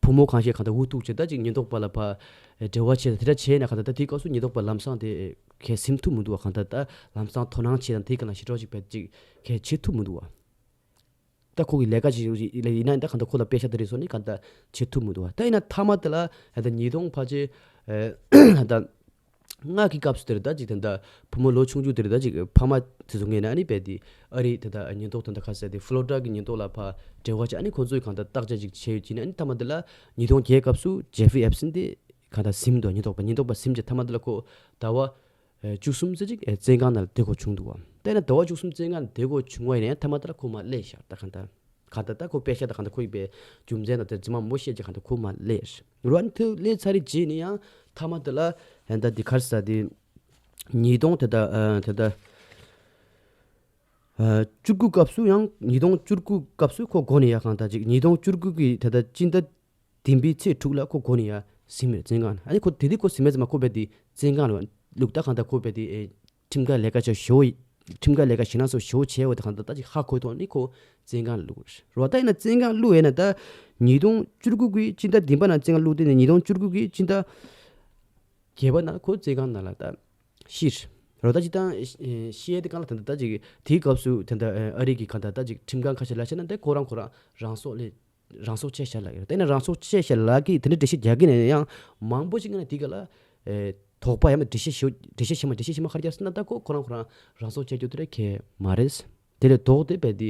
བུ་མོ་གང་ཞིག་གང་ལྟར་འུ་ཐུག་བྱས་ད་ཅིག་ཉེན་རྟོག་པ་ལ་ཕར་འབྲེལ་བ་བྱས་དེ་འདྲ་བྱས་ན་གང་ལྟར་ད་དེའི་སྐབས་སུ་ཉེན་རྟོག་པ་ལམ་སང་དེ་གས་ཟིན་ཐུབ་མི་འདུག་བ། གང་ལྟར་ད་ལམ་སང་དོ་སྣང་བྱས་དང་དེའི་སྒང་ལ་ཞེ་དྲག་ཅིག་བྱས་ཅིག་གས་བྱེད་ཐུབ་མི་འདུག་བ། ད་ཁོ་གི་ལས་ཀ་ཅིག་ཡིན་ན་ད་གང་ལྟར་ཁོ་ལ་པེ་ཤ་དེ་རེད་སོང་ནི་གང་ལྟར་བྱེད་ཐུབ་མི་འདུག་བ། ད་ཡིན་ན་མཐའ་མ་དེ་ལ་ད་ཉིས་སྟོང་ཕལ་ཆེར་ད་ལྔ་གི་སྐབས་སུ་དེར་ད་ཅིག་དེ་འདྲ་བུ་མོ་ལོ་ཆུང་ཆུང་དེར་ད་ཅིག་ཕ་མ་དེ་ཚོ་ངོས་ནས་ཨ་ནི་རྦད་དེ་ཨ་རི་དེ་འདྲ་ཉེན་རྟོག་དེ་འདྲ་ཁ་གསལ་དེ་ཕོ་ལོ་རི་ཌ་གི་ཉེན་རྟོག་ལ་ཕར་འབྲེལ་བ་བྱས་ཨ་ནི་ཁོ་ཚོས་གང་ལྟར་བརྟག་དཔྱད་ཅིག་བྱས་ཡོད་ཅིག་ནས་ཨ་ནི་མཐའ་མ་དེ་ལ་ཉིས་སྟོང་བརྒྱད་སྐབས་སུ་ཇེ་ཧྥི་རི་ཨེབ་སིན་དེ་གང་ལྟར་ཟིན་འདུག་ཉེན་རྟོག་པ་ཉེན་རྟོག་པ་ཟིན་བྱས་མཐའ་མ་དེ་ལ་ཁོ་ཟླ་བ་བཅུ་གསུམ་ཙམ་ཅིག་བཙོན་ཁང་ནང་ལ་བསྡད་དགོས་བྱུང་འདུག་བ། དེ་ནས་ཟླ་བ་བཅུ་གསུམ་བཙོན་ཁང་ནང་བསྡད་དགོས་བྱུང་བ་ཡིན་ན་ཡང་མཐའ་མ་དེ་ལ་ཁོ་མར་སླེབས་ཤག་ད་གང་ལྟར་གང་ལྟར་ད་ཁོ་པེ་ཤ་ད་གང་ལྟར་ཁོ་ཡིན་པའི་རྒྱུ་མཚན་དང་དེ་རྫུན་མ་མང་པོ་བཤད་ཀྱི་གང་ལྟར་ཁོ་མར་སླེབས་རེད། འོ་ཨ་ནི་དེ་སླེབས་ཚར་རེད་རྗེས་ནས་ཡང་མཐའ་མ་དེ་ལ་ཡང་ད་འདི་ག་རེ་ཟེར་དེ་ཉིས་སྟོང་དེ་ད་ཨ་དེ་ད་ཨ་བཅུ་དགུ་སྐབས་སུ་ཡང་ཉིས་སྟོང་བཅུ་དགུ་སྐབས་སུ་ཁོ་འགོ་ནས་ཡར་གང་ལྟར་ཅིག་ཉིས་སྟོང་བཅུ་དགུ་གི་དེ་ད་སྤྱི་ཟླ་བདུན་པའི་ཚེས་དྲུག་ལ་ཁོ་འགོ་ནས་ཡར་ཟིན་མེད་བཙོན་ཁང་ནང་། ཨ་ནི་ཁོ་དེ་དུས་ཁོ་ཟིན་མེད་ཙམ་མ་ཁོ་རྦད་དེ་བཙོན་ཁང་ལ་བླུགས། ད་གང་ལྟར་ཁོ་རྦད་དེ་ཨེ་ཁྲིམས་འགལ་ལས་ཀ་བྱས་ཞེ་པོ་ཁྲིམས་འགལ་ལས་ཀ་ཞེད་སྣང་ཚ་བོ་ཞེ་པོ་བྱས་པ་དེ་གང་ལྟར་ད་ཅིག་ཧ་གོ་ཐོག་ནས་ཁོ་བཙོན་ཁང་ལ་བླུགས་རེད་བ། ད་ཡིན་ན་བཙོན་ཁང་བླུགས་ཡིན་ན་ད་ཉིས་སྟོང་བཅུ་དགུ་གི་སྤྱི་ཟླ་བདུན་པ་ནང་བཙོན་ཁང་བླུགས་དེ་ནས་ཉིས་སྟོང་བཅུ་དགུ་གི་སྤྱི་ཟླ་བརྒྱད་པ་ནང་ཁོ་བཙོན་ཁང་ནང་ལ་ད་ཤི་རེད་བ། ད་ཅིག་ད་ཤི་ཡས་དེ་གང་ལ་ད་ད་ཅིག་དེའི་སྐབས་སུ་ད་ད་ཨ་རི་གི་གང་ལྟར་ད་ཅིག་ཁྲིམས་ཁང་ཁ་ཤས་ལ་བྱས་ན་ད་ཁོ་རང་ཁོ་རང་རང་སྲོག་བློས་རང་སྲོག་བཅད་བཞག་ལབ་ཡོད། དེ་ནས་རང་སྲོག་བཅད་བཞག་ལབ་ཀྱི་དེ་འདྲའི་འགྲེལ་བཤད་རྒྱག་གི་ནས་ཡང་མང་པོ་ཞིག་ནས་དེ་ག་ལ་ཨེ་དོགས་པ་ཡང་མེད་འགྲེལ་བཤད་ཞུ་འགྲེལ་བཤད་ཞུ་མ་འགྲེལ་བཤད་ཞུ་མ་ཁ་རྒྱག་སྲིད་ན་ད་ཁོ་ཁོ་རང་ཁོ་རང་རང་སྲོག་བཅད་རྒྱུ་དེ་ར་གལ་མ་རེད། དེ་ལས་ལྡོག་སྟེ་རྦད་དེ་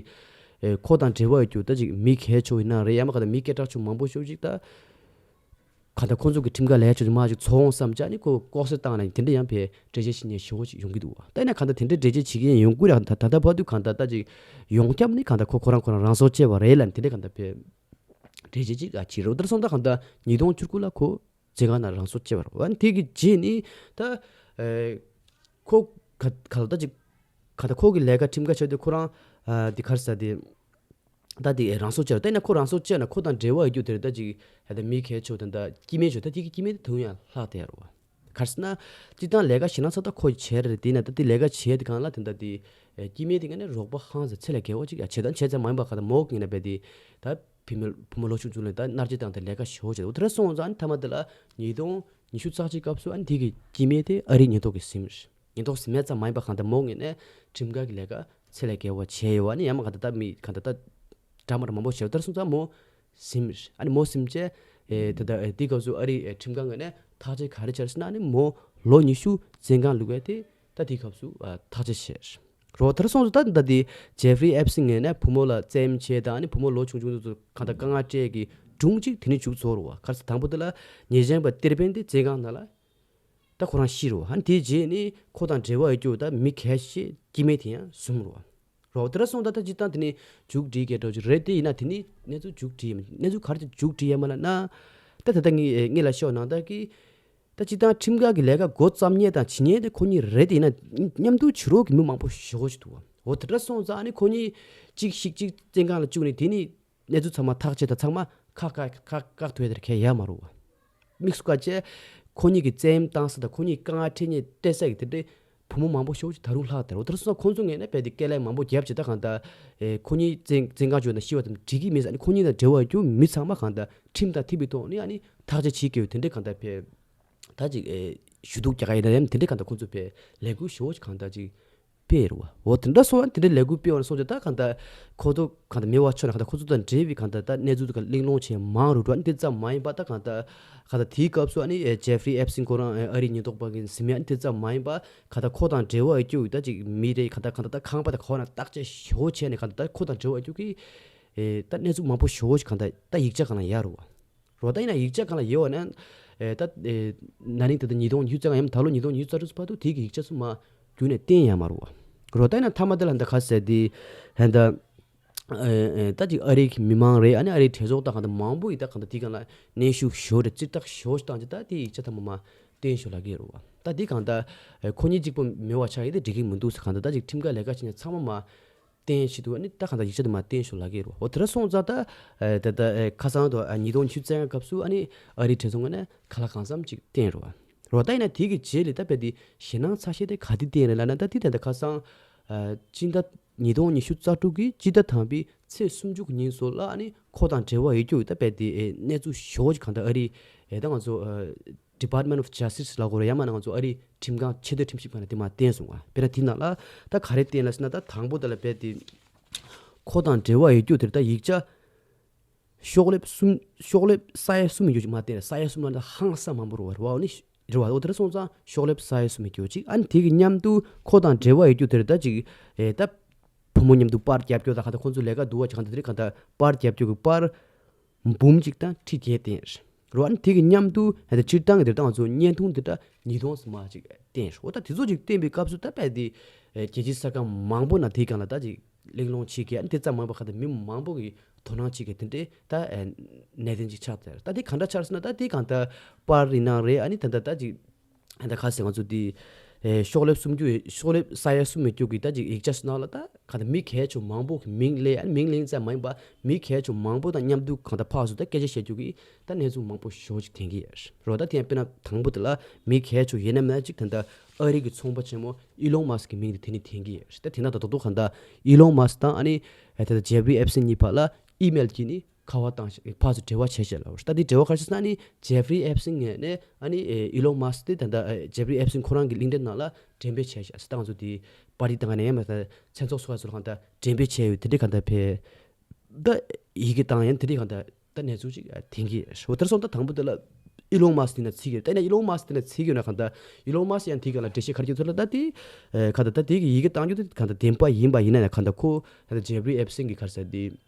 ཨེ་ཁོ་དང་འབྲེལ་བ་ཡོད་རྒྱུ་ད་ཅིག་མི་གལ་ཆེ་བོ་ཡིན་ན་རེད། ཡང་མ་ག་ད་མི་སྐད་གྲགས་ཆེ་མང་པོ་ཞིག་ཅིག་ད་ག་ད་ཁོ་ཚོ་གི་ཁྲིམས་འགལ་ལས་ཆོག་ཅིག་མ་ཅིག་ཚོགས་འོང་བསམ་ཅག་ནི་ཁོ་ལྐོག་ཟ་བཏང་ནས་དེ་འདྲ་ཡང་ཕེ་འགྲེལ་བཤད་ཞུ་མཁན་ཞེ་པོ་ཅིག་ཡོང་གི་འདུག་བ། ད་ཡིན་ན་ག་ད་དེ་འདྲའི་འགྲེལ་བཤད་བྱེད་མཁན་ཡོང་གི་རེད། ད་ད་ད་བར་དུ་ག་ད་ད་ཅིག་ཡོངས་ཁྱབ་ནི་ག་ད་ཁོ་ཁོ་རང་ཁོ་རང་རང་སྲོག་བཅད་པ་རེད་ལབ་ནི་དེ་འདྲ་ག་ད་ཕེ་འགྲེལ་བཤད་ཅིག་ཨ་ཅིག་རེད། དེར་སོང་ད་གང་ལྟར་ཉིས་སྟོང་བཅུ་དགུ་ལ་ཁོ་བཙོན་ཁང་ནང་རང་སྲོག་བཅད་པ་རེད་བ། དེ་གི་རྗེས་ནི་ད་ཨེ་ཁོ་ག་ག་ལ་ད་ཅིག་ག་ད་ཁོ་གི་ལས་ཀ་ཁྲིམས་འགལ་ཆགས་དུས་ཁོ་རང་ཨ་དེ་ག་རེ་ཟེར་དེ་ད་དེ་རང་སྲོག་བཅད་རེད། ད་ཡིན་ན་ཁོ་རང་སྲོག་བཅད་ན་ཁོ་དང་འབྲེལ་བ་ཡོད་རྒྱུ་དེ་རེད། ད་ཅིག་ད་མི་གལ་ཆེ་བ་དང་ད་སྐྱེ་དམན་ཆོ་ད་དེ་གི་སྐྱེ་དམན་དེ་དུང་ཡང་ལྷག་བསྡད་ཡོད་རེད་བ། ག་རེ་ཟེར་ན་སྤྱིར་བཏང་ལས་ཀ་ཞེད་སྣང་ཚ་ད་ཁོ་བྱས་རེད། དེ་ཡིན་ན་ད་དེ་ལས་ཀ་བྱས་དེ་གང་ལ་དེ་ད་དེ་སྐྱེ་དམན་དེ་ག་ནས་རོགས་པ་ཧང་སང་ཚད་ལས་བརྒལ་བ་ཅིག་ཡང་བྱས་ད་བྱས་ཙམ་མ་ཡིན་པ་ག་ད་མོ་གི་ཡིན་ན་རྦད་དེ་ད་བུ་མོ་བུ་མོ་ལོ་ཆུང་ཆུང་ལ་ད་མནར་གཅོད་བཏང་དེ་ལས་ཀ་ཞེ་པོ་བྱས་འདུག་དེ་འདྲ་སོང་ཙང་ཨ་ནི་མཐའ་མ་དེ་ལ་ཉིས་སྟོང་ཉི་ཤུ་རྩ་གཅིག་སྐབས་སུ་ཨ་ནི་དེ་གི་སྐྱེ་དམན་དེ་ཨ་རིའི་ཉེན་རྟོག་གིས་ཟིན་རེད། ཉེན་རྟོག་ཟིན་མེད་ཙམ་མ་ཡིན་པ་གང་ལྟར་མོ་ངོས་ནས་ཁྲིམས་འགལ་གྱི་ལས་ཀ་ཚད་ལས་བརྒལ་བ་བྱས་ཡོད་བ་ནི་ཡང་མ་གང་ལྟར་ད་མི་གང་ལྟར་ད་འདྲ་མ་འདྲ་མང་པོ་བྱས་པ་ལྟར་སོང་ཙང་མོ་ཟིན་རེད། ཨ་ནི་མོ་ཟིན་བྱས་ཨེ་ད་ལྟ་ཨེ་དེའི་སྐབས་སུ་ཨ་རིའི་ཨེ་ཁྲིམས་ཁང་ངོས་ནས་ཐག་གཅོད་ག་རེ་བྱས་ཟེར་ན་ཨ་ནི་མོ་ལོ་ཉི་ཤུ་བཙོན་ཁང་བླུགས་པ་དེ་ད་དེའི་སྐབས་སུ་ཨ་ཐག་གཅོད་བྱས་རེད། རོ་དེར་སོང་ཙང་ད་ད་དེ་ཇེ་ཧྥི་རི་ཨེབ་སིན་ངོས་ནས་བུ་མོ་ལ་བཙན་གཡེམ་བྱས་དང་ཨ་ནི་བུ་མོ་ལོ་ཆུང་ཆུང་ཚོ་གང་ལྟར་དཀའ་ངལ་སྤྲད་ཀྱི་སྒྲུང་གཅིག་དེ་ནས་མཇུག་རྫོགས་རེད་བ། ག་རེ་ཟེར་དང་པོ་དེ་ལ་ཉེ་ཞང་པ་ཏེར་པན་དེ་བཙོན་ཁང་ནང་ལ་ད་ཁོ་རང་ཤི་རེད་བ། ཨ་ནི་དེའི་རྗེས་ནི་ཁོ་དང་འབྲེལ་བ་ཡོད་རྒྱུ་ད་མི་གལ་ཆེ་སྐྱེ་དམན་དེ་ཡང་གསུམ་རེད་བ། རོ་དེར་སོང་ད་ད་ཅི་ད་དེ་ནས་མཇུག་སྒྲིལ་གྱི་འགྲོ་རྒྱུ་རེད། དེ་ཡིན་ན་དེ་ནི་གནས་ཚུལ་མཇུག་སྒྲིལ་ཡ་མ་གནས་ཚུལ་ག་རེ་མཇུག་སྒྲིལ་ཡ་མ་ལབ་ན། ད་ད་ལྟ་ངས་ངས་ལ་ཤོག་ནང་ད་གི་ད་སྤྱིར་བཏང་ཁྲིམས་འགལ་གྱི་ལས་ཀ་འགོ་བརྩམས་མཁན་དང་བྱེད་མཁན་དེ་ཁོ་གཉིས་རེད། དེ་ཡིན་ན་མཉམ་དུ་བྱེད་རོགས་ཀྱི་མི་མང་པོ་ཞེ་པོ་ཅིག་འདུག་བ། འོ་དེ་འདྲ་སོང་ཙང་ཨ་ནི་ཁོ་གཉིས་གཅིག་ཤིག་གཅིག་བཙོན་ཁང་ལ་བཅུག་ནས་དེ་ནི་གནས་ཚུལ་ཚང་མ་ཐག་བཅད་དང་ཚང་མ་ཁག་ཁག་ཁག་ཁག་ཐུག་ཡ་དེ་གལ་ཡོད་མ་རེད་བ། དམིགས་སུ་བཀར་བྱས་ཁོ་གཉིས་ཀྱི་བཙན་གཡེམ་བཏང་ས་དང་ཁོ་གཉིས་དཀའ་ངལ་འཕྲད་མཁན་སྤྲད་ས་གི་དེ་འདྲའི་བུ་མོ་མང་པོ་ཞེ་པོ་ཅིག་ད་རུང་ལྷག་བསྡད་རེད། འོ་དེ་འདྲ་སོང་ཙང་ཁོང་ཚོ་ངོས་ནས་རྦད་དེ་སྐད་ལན་མང་པོ་བརྒྱབ་བྱས་ད་གང་ལྟར་ཨེ་ཁོ་གཉིས་བཙན་བཙོན་ཁང་བཅུག་ན་ཤི་བ་དང་འགྲིག་གི་མེད་ཟེར། ཨ་ནི་ཁོ་གཉིས་དང་འབྲེལ་བ་ཡོད་རྒྱུ་མི་ཚང་མ་གང་ལྟར་ཁྲིམས་དང་མཐུན་པའི་ཐོག་ནས་ཨ་ནི་ཐག་གཅོད་བྱེད་དགོས་དེ་འདྲའི་གང་ལྟར་ཕེབས། ད་ཅིག་ཨེ་ཞུ་གཏུག་རྒྱག་ག་ཡིན་ན་ཡང་དེ་འདྲའི་གང་ལྟར་ཁོང་ཚོ་པའི་ལས་འགུལ་ཞེ་པོ་ཅིག་གང་ལྟར་ཅིག་སྤེལ་རེད་བ། འོ་དེ་འདྲ་སོང་བ་དེ་འདྲའི་ལས་འགུལ་སྤེལ་བ་ནས་སོང་ཙང་ད་གང་ལྟར་ཁོ་ཚོ་གང་ལྟར་མི་བ་ཆོ་ན་གང་ལྟར་ཁོ་ཚོ་དང་འབྲེལ་བའི་གང་ལྟར་ད་གནས་ཚུལ་དེ་ག་གླེང་སློང་བྱས་མང་རུ་འགྲོ། ཨ་ནི་དེ་ཙམ་མ་ཡིན་པ་ད་གང་ལྟར་གང་ལྟར་དེའི་སྐབས་སུ་ཨ་ནི་ཨེ་ཇེ་ཧྥ་རི་ཨེབ་སིན་ཁོ་རང་ཨེ་ཨ་རིའི་ཉེན་རྟོག་པ་གི་འཛིན་མའི་ཨ་ནི་དེ་ཙམ་མ་ཡིན་པ་གང་ལྟར་ཁོ་དང་འབྲེལ་བ་ཡོད་རྒྱུ་ད་ཅིག་མི་རེ་གང་ལྟར་གང་ལྟར་ད་ཁང་པ་དང་ག་བ་ན་བརྟག་དཔྱད་ཞེ་པོ་བྱས་ནས་གང་ལྟར་ད་ཁོ་དང་འབྲེལ་བ་ཡོད་རྒྱུ་གི་ཨེ་ད་གནས་ཚུལ་མང་པོ་ཞེ་པོ་ཞིག་གང་ལྟར་ད་ཡིག་ཆ་གང་ལ་ཡོད་རེད་བ། རོ་ད་ཡིན་ན་ཡིག་ཆ་གང་ལ་ཡོད་བ་ན། ཨེ་ད་ཨེ་ན་ནིང་ད་ལྟ་ཉིས་སྟོང་ཉི་ཤུ་རྩ་ལྔ་ཡང་ད་ལོ་ཉིས་སྟོང་ཉི་ཤུ་རྩ་དྲུག་ཚོ་བར་དུ་དེ་གི་ཡིག་ཆ་ཚོ་མ་རྒྱུན་ནས་བསྟན་ཡ་མ་རུ་བ། རོ་ད་ཡིན་ན་མཐའ་མ་དེ་ལ་ད་ག་ཟེར་དེ་ཧན་ད་ཨེ་ད་ཅིག་ཨ་རི་གི་མི་མང་རེད། ཨ་ནི་ཨ་རིའི་གྲོས་ཚོགས་དང་གང་ལྟར་མང་པོ་ཡིས་ད་གང་ལྟར་དེ་གང་ལ་གནོན་ཤུགས་ཞོ་རེད་ཙིར་ཐག་ཞོ་ཞིག་བཏང་ཅི་ད་དེ་ཡིག་ཆ་ཐ་མ་མ་བསྟན་ཞོ་ལ་གི་རུ་བ། ད་དེ་གང་ལྟར་ཁོ་གཉིས་གཅིག་པོ་མེད་བ་ཆགས་ཡིན་དེ་འགྲིག་གི་མི་འདུག་ཟེར། གང་ལྟར་ད་ཅིག་ཁྲིམས་འགལ་ལས་ཀ་བྱེད་མཁན་ཚང་མ་མ་བསྟན་བྱེད་དུ་ཨ་ནི་ད་གང་ལྟར་ཡིག་ཆ་དུ་མ་བསྟན་ཞུ་ལ་གི་རུ། འོ་དེ་འདྲ་སོང་ཙང་ད་ཨ་ད་ད་ཨ་ཁ་སང་དུ་ཨ་ཉིས་སྟོང་ཉི་ཤུ་རྩ་ལྔ་སྐབས་སུ་ཨ་ནི་ཨ་རིའི་གྲོས་ཚོགས་ངོས་ནས་ཁ་ལག་གང་འཚམ་ཅིག་བསྟན་རུ་བ། རོ་ད་ཡིན་ན་དེ་གི་རྗེས་ལ་ད་དཔེ་དེ་ཞེད་སྣང་ཚ་ཤས་དེ་ག་དེ་བསྟན་རེད་ལབ་ན་ད་དེ་ད་ད་ཁ་སང་ཨ་སྤྱི་ཟླ་ཉིས་སྟོང་ཉི་ཤུ་རྩ་དྲུག་གི་སྤྱི་ཟླ་དང་པའི་ཚེས་སུམ་ཅུ་གི་ཉིན་སོགས་ལ་ཨ་ནི་ཁོ་དང་འབྲེལ་བ་ཡོད་རྒྱུ་ད་དཔེ་དེ་ཨེ་གནས་ཚུལ་ཞོ་ཅིག་གང་ལྟར་ཨ་རི་ཨེ་ད་ང་ཚོ་ཨ། Department of Justice ལ་གོ་ར་ཡ་མ་ན་ང་ཚོ་ཨ་རི་ཁྲིམས་ཁང་ཆེས་མཐོའི་ཁྲིམས་ཞིབ་ཁང་ནས་དེ་མ་བསྟན་སོང་བ། དཔེར་ན་དེ་ནང་ལ་ད་ག་རེ་བསྟན་ལ་ཟེར་ན་ད་དང་པོ་དེ་ལ་དཔེ་དེ་ཁོ་དང་འབྲེལ་བ་ཡོད་རྒྱུ་དེར་ད་ཡིག་ཆ་ཤོག་ལེབ་གསུམ་ཤོག་ལེབ་ས་ཡ་གསུམ་ཡོད་རྒྱུ་ཅིག་མ་བསྟན་ར། ས་ཡ་གསུམ་ལ་ད་ཧང་སང་མང་པོ་རུ་བ་རུ་བ་ནི་རུ་བ་འོ་དེར་སོང་ཙང་ཤོག་ལེབ་ས་ཡ་གསུམ་ཡོད་རྒྱུ་ཅིག་ཨ་ནི་དེ་གི་མཉམ་དུ་ཁོ་དང་འབྲེལ་བ་ཡོད་རྒྱུ་དེར་ད་ཅིག་ཨེ་ད་བུ་མོ་མཉམ་དུ་པར་རྒྱབ་རྒྱུ་ད་ག་ད་ཁོ་ཚོ་ལས་ཀ་འདུག་བ་ཅིག་ག་ད་དེ་རིགས་ག་ད་པར་རྒྱབ་རྒྱུ་གི་པར་འབུམ་གཅིག་དང་ཁྲི་བརྒྱད་བསྟན་རོ། ཨ་ནི་དེ་གི་མཉམ་དུ་ཨ་ད་སྤྱིར་བཏང་གི་དེ་ད་ང་ཚོ་བརྙན་ཐུང་དེ་འདྲ་ཉིས་སྟོང་ཙམ་མ་ཅིག་བསྟན་རོ། ད་དེ་ཚོ་ཅིག་བསྟན་པའི་སྐབས་སུ་ད་དཔེ་དེ་ཨེ་རྒྱལ་སྤྱིའི་ས་ཁང་མང་པོ་ན་དེའི་སྒང་ལ་ད་ཅིག་གླེང་སློང་བྱེད་མཁན་ཨ་ནི་དེ་ཙམ་མང་པོ་ག་ད་མི་མང་པོ་གི་དོ་སྣང་བྱེད་མཁན་དེ་འདྲའི་ད་ཨེ་གནད་དོན་ཅིག་ཆགས་ཚར། ད་དེ་ག་འདྲ་ཆགས་སོང་ན་ད་དེ་གང་ལྟར་པར་རིགས་ནང་རེད། ཨ་ནི་ད་ད་ད་ཅིག་ད་ཁ་སང་ང་ཚོ་འདི་ཨེ་ཤོག་ལེབ་སུམ་ཅུ་ཡོད་ཤོག་ལེབ་ས་ཡ་གསུམ་ཡོད་རྒྱུ་གི་ད་ཅིག་ཡིག་ཆ་ཞིག་ནང་ལ་ད་ག་ད་མི་གལ་ཆེ་མང་པོ་གི་མིང་ལས་ཨ་ནི་མིང་ལེན་ཙམ་མ་ཡིན་པ་མི་གལ་ཆེ་མང་པོ་དང་མཉམ་དུ་གང་ད་ཕག་སུ་ད་སྐད་ཆ་བཤད་རྒྱུ་གི་ད་གནས་ཚུལ་མང་པོ་ཞེ་པོ་ཅིག་ཐོན་གི་ཡོད་རོ། ད་དེ་ཡང་དཔེར་ན་དང་པོ་དེ་ལ་མི་གལ་ཆེ་ཡིན་ན་མིན་ན་ཅིག་ད་ད་ཨ་རི་གི་ཚོང་པ་ཆེན་མོ་ཨི་ལོན་མཱ་སི་ཀི་གི་མིང་དེ་དེ་ནི་ཐོན་གི་ཡོད་རེད། ད་དེ་ན་ད་དོག་དོག་གང་ད་ཨི་ལོན་མཱ་སི་ཀི་དང་ཨ་ནི་ཨེ་ད་ད་ཇེ་ཧྥ་རི་ཨེབ་སིན་གཉིས་བར་ལ་ཨི་མེལ་གྱིས་ནི་ཁ་པར་བཏང་ཞིག་ཕར་ཚུར་འབྲེལ་བ་བྱས་བྱས་ལབ། ད་འདི་འབྲེལ་བ་ག་རེ་ཟེར་ན་ནི་ཇེ་ཧྥ་རི་ཨེབ་སིན་ངོས་ནས་ཨ་ནི་ཨི་ལོན་མཱ་སི་ཀི་དེ་ད་ལྟ་ཇེ་ཧྥ་རི་ཨེབ་སིན་ཁོ་རང་གི་ལིང་ཀྲིན་ནང་ལ་འགྲེམས་སྤེལ་བྱས་ཤག་ཟེར་ད་ང་ཚོ་དེ་པར་ཊི་བཏང་ནས་ཡང་མ་ད་མཚན་ཚོགས་སོགས་ལ་སོགས་ལ་གང་ད་འགྲེམས་སྤེལ་བྱས་ཡོད། དེ་འདྲའི་གང་ད་ཕེ་ད་ཡི་གེ་བཏང་ཡང་དེ་འདྲའི་གང་ད་ད་གནས་ཚུལ་ཅིག་ཐོན་གི་ཡོད། འོ་དེར་སོང་ད་དང་པོ་དེ་ལ་ཨི་ལོན་མཱ་སི་ཀི་དེ་ན་ཚིག་ཡོད། ད་ཡིན་ན་ཨི་ལོན་མཱ་སི་ཀི་དེ་ན་ཚིག་ཡོད་ན་གང་ད་ཨི་ལོན་མཱ་སི་ཀི་ཡང་དེ་གང་ལ་འགྲེལ་བཤད་ག་རེ་བྱེད་ཚུལ་ལ་ད་དེ་གང་ད་ད་དེ་གི་ཡི་གེ་བཏང་རྒྱུ་དེ་གང་ད་བདེན་པ་ཡིན་པ་ཡིན་ན་ཡང་གང་ད་ཁོ་ད་ད་ཇེ་ཧྥ་རི་ཨེབ་སིན་གི་ག་རེ་ཟེར་དེ།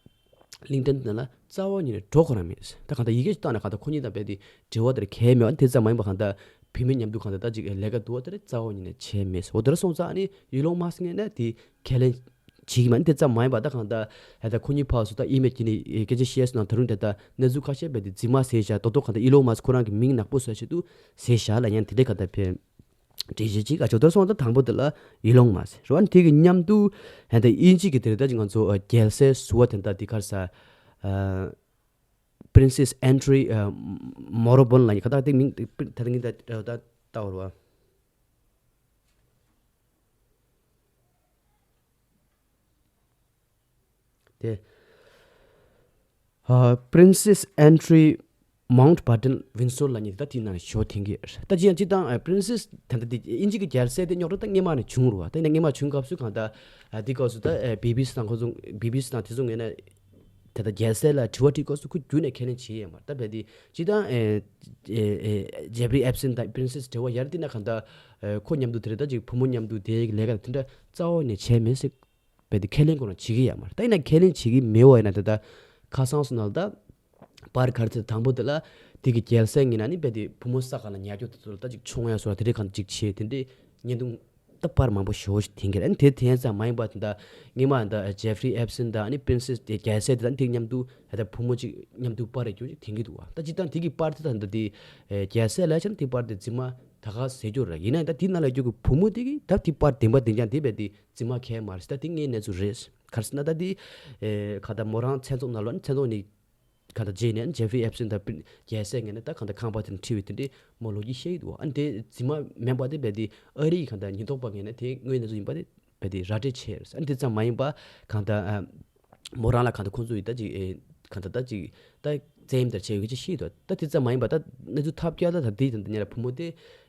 ལིང་ཀྲིན་དེ་ལ་རྩ་བ་ཉིད་ནས་འགྲོ་ཁོ་རང་མེད། ད་གང་ལྟར་ཡི་གེ་ཞིག་བཏང་ན་གང་ལྟར་ཁོ་གཉིས་དང་རྦད་དེ་འབྲེལ་བ་དེར་གལ་མེད་པ་དེ་ཙམ་མ་ཡིན་པ་གང་ལྟར་བུད་མེད་མཉམ་དུ་གང་ལྟར་ད་ཅིག་ལས་ཀ་འདུག་པ་དེ་རྩ་བ་ཉིད་ནས་བྱས་མེད། འོ་དེར་སོང་ཙང་ཨ་ནི་ཨི་ལོན་མཱ་སི་ཀི་ངོས་ནས་དེ་ཁས་ལེན་བྱེད་ཀྱི་མ་ནི་དེ་ཙམ་མ་ཡིན་པ་ད་གང་ལྟར་ད་ཁོ་གཉིས་ཕར་ཚུར་ད་ཨི་མེལ་གྱིས་ནི་སྐད་ཆ་བཤད་སོང་ན་ད་རུང་དེ་ལྟར་གནས་ཚུལ་ཁ་ཤས་རྦད་དེ་རྫུན་མ་ཟེར་བཞག་ཏོག་ཏོག་གང་ལྟར་ཨི་ལོན་མཱ་སི་ཀི་ཁོ་རང་གི་མིང་ནག་པོ་བཟོ་ཆེད་དུ་ཟེར་བཞག་ལབ་ཡང་དེ་འདྲའི་གང་ལྟར་ཕེ། འགྲེལ་བཤད་ཅིག་ཨ་ཅོ་དེར་སོང་ཙང་དང་པོ་དེ་ལ་ཨི་ལོན་མཱ་སི་ཀི་རེད་བ། དེ་གི་མཉམ་དུ་ཧན་ད་དབྱིན་ཇི་གི་དེ་རེད་ད་ཅིག་ང་ཚོ་ཨ་རྒྱལ་སྲས་ཟུར་པ་དེ་འདྲ་དེ་ག་རེ་ཟེར་ཨ་Princess Andrew ཨ་Morrobone ལབ་ཡིན་ག་ད་དེ་མིང་དེ་ད་ངས་ད་ད་ལྟ་བར་བ་དེ་ཨ་Princess Andrew Mountbatten Windsor ལབ་མཁན་དེ་ད་དེའི་ནང་ནས་ཞོ་འཐེན་གྱི་ཡོད་རེད། ད་ཅི་ཡང་སྤྱིར་བཏང་ཨ་Princess ད་ལྟ་དེ་དབྱིན་ཇི་གི་རྒྱལ་སྲས་དེ་རྙོག་དྲ་ད་སྔས་མ་ནས་བྱུང་རུ་བ། ད་ཡིན་ན་སྔས་མ་བྱུང་སྐབས་སུ་གང་ལྟར་ཨ་དེ་སྐབས་སུ་ད་ཨ་བི་བི་སི་དང་ཁོ་ཚོ་བི་བི་སི་དང་དེ་ཚོ་ངོས་ནས་ད་ལྟ་རྒྱལ་སྲས་ལ་དྲི་བ་དྲིས་སྐབས་སུ་ཁོ་རྒྱུན་ནས་ཁས་ལེན་བྱེད་ཡས་མ་རེད། ད་རྦད་དེ་སྤྱིར་བཏང་ཨ་ཨ་ཨ་Jeffrey Epstein དང་Princess འབྲེལ་བ་ཡར་བལྟས་ན་གང་ལྟར་ཨ་ཁོ་མཉམ་དུ་དེ་རེད་ད་ཅིག་བུ་མོ་མཉམ་དུ་དེ་ལས་ཀ་དེ་འདྲ་རྩ་བ་ནས་བྱས་མེད་ཟེར། རྦད་དེ་ཁས་ལེན་ཁོ་རང་བྱེད་ཀྱི་ཡོད་མ་རེད། ད་ཡིན་ན་ཁས་ལེན་བྱེད་ཀྱི་མེད་པ་ཡིན་ན་ད་ལྟ་ཁ་སང་སོང་ན་ལ་ད་པར་ག་རེ་ཟེར་དང་པོ་དེ་ལ་དེ་གི་རྒྱལ་སྲས་ངོས་ནས་ནི་རྦད་དེ་བུ་མོ་ས་ག་ལ་ཉར་རྒྱུ་དེ་ཚོ་ལ་ད་ཅིག་མཆོང་ཡ་སོགས་ལ་དེ་འདྲའི་གང་ཅིག་བྱས་དེ་འདྲའི་བརྙན་ཐུང་ད་པར་མང་པོ་ཞེ་པོ་ཞིག་འཐེན་གྱི་རེད། ཨ་ནི་དེ་འཐེན་ཙམ་མ་ཡིན་པ་དེ་ད་སྔས་མ་ད་Jeffrey Epstein དང་ཨ་ནི་Princess དེ་རྒྱལ་སྲས་དེ་དང་དེ་མཉམ་དུ་ད་ལྟ་བུ་མོ་ཅིག་མཉམ་དུ་པར་རེ་རྒྱུ་ཅིག་འཐེན་གྱི་འདུག་བ། ད་སྤྱིར་བཏང་དེ་གི་པར་དེ་ད་ད་དེ་རྒྱལ་སྲས་ལ་ཆ་ན་དེ་པར་དེ་རྫུན་མ་ད་ག་ཟེར་རྒྱུ་རེད། ཡིན་ན་ད་དེ་ནང་ལ་ཡོད་རྒྱུ་གི་བུ་མོ་དེ་གི་ད་དེ་པར་བདེན་པ་བདེན་རྐྱང་དེ་རྦད་དེ་རྫུན་མ་གང་ཡང་མ་རེད་ཟེར། ད་དེ་ངའི་གནས་ཚུལ་རེད། ག་རེ་ཟེར་ན་ད་དེ་ཨེ་ག་ད་མོ་རང་མཚན་ཚོགས་ནང་ལོགས་ནས་མཚན་ཚོགས་ནས་ག་ད་རྗེས་ནས་Jeffrey Epstein དང་རྒྱལ་སྲས་ངོས་ནས་ད་ག་ད་ཁང་པ་དེ་ནས་ཁྲིད་པའི་དེ་འདྲའི་མོ་ལོ་རྒྱུས་བཤད་ཀྱི་འདུག་ཨ་ནི་དེ་རྫུན་མ་མིན་པ་དེ་རྦད་དེ་ཨ་རིའི་ག་ད་ཉེན་རྟོག་པ་ངོས་ནས་དེ་དངོས་གནས་ཚུལ་ཡིན་པ་དེ་རྦད་དེ་ར་སྤྲོད་བྱས་ཡོད་རེད། ཨ་ནི་དེ་ཙམ་མ་ཡིན་པ་ག་ད་ཨ་མོ་རང་ལ་ག་ད་ཁོང་ཚོ་ཡིས་ད་ཅིག་ཨེ་ག་ད་ད་ཅིག་ད་ བཙན་གཡེམ་དང་བྱས་ཡོད་ཀྱི་ཅིག་ཤེས་ཡོད་དོ། ད་དེ་ཙམ་མ་ཡིན་པ་ད་གནས་ཚུལ་ཐབས་བརྒྱ་ད་ད་དེ་ད་ཉེ་ར་བུ་མོ་དེ་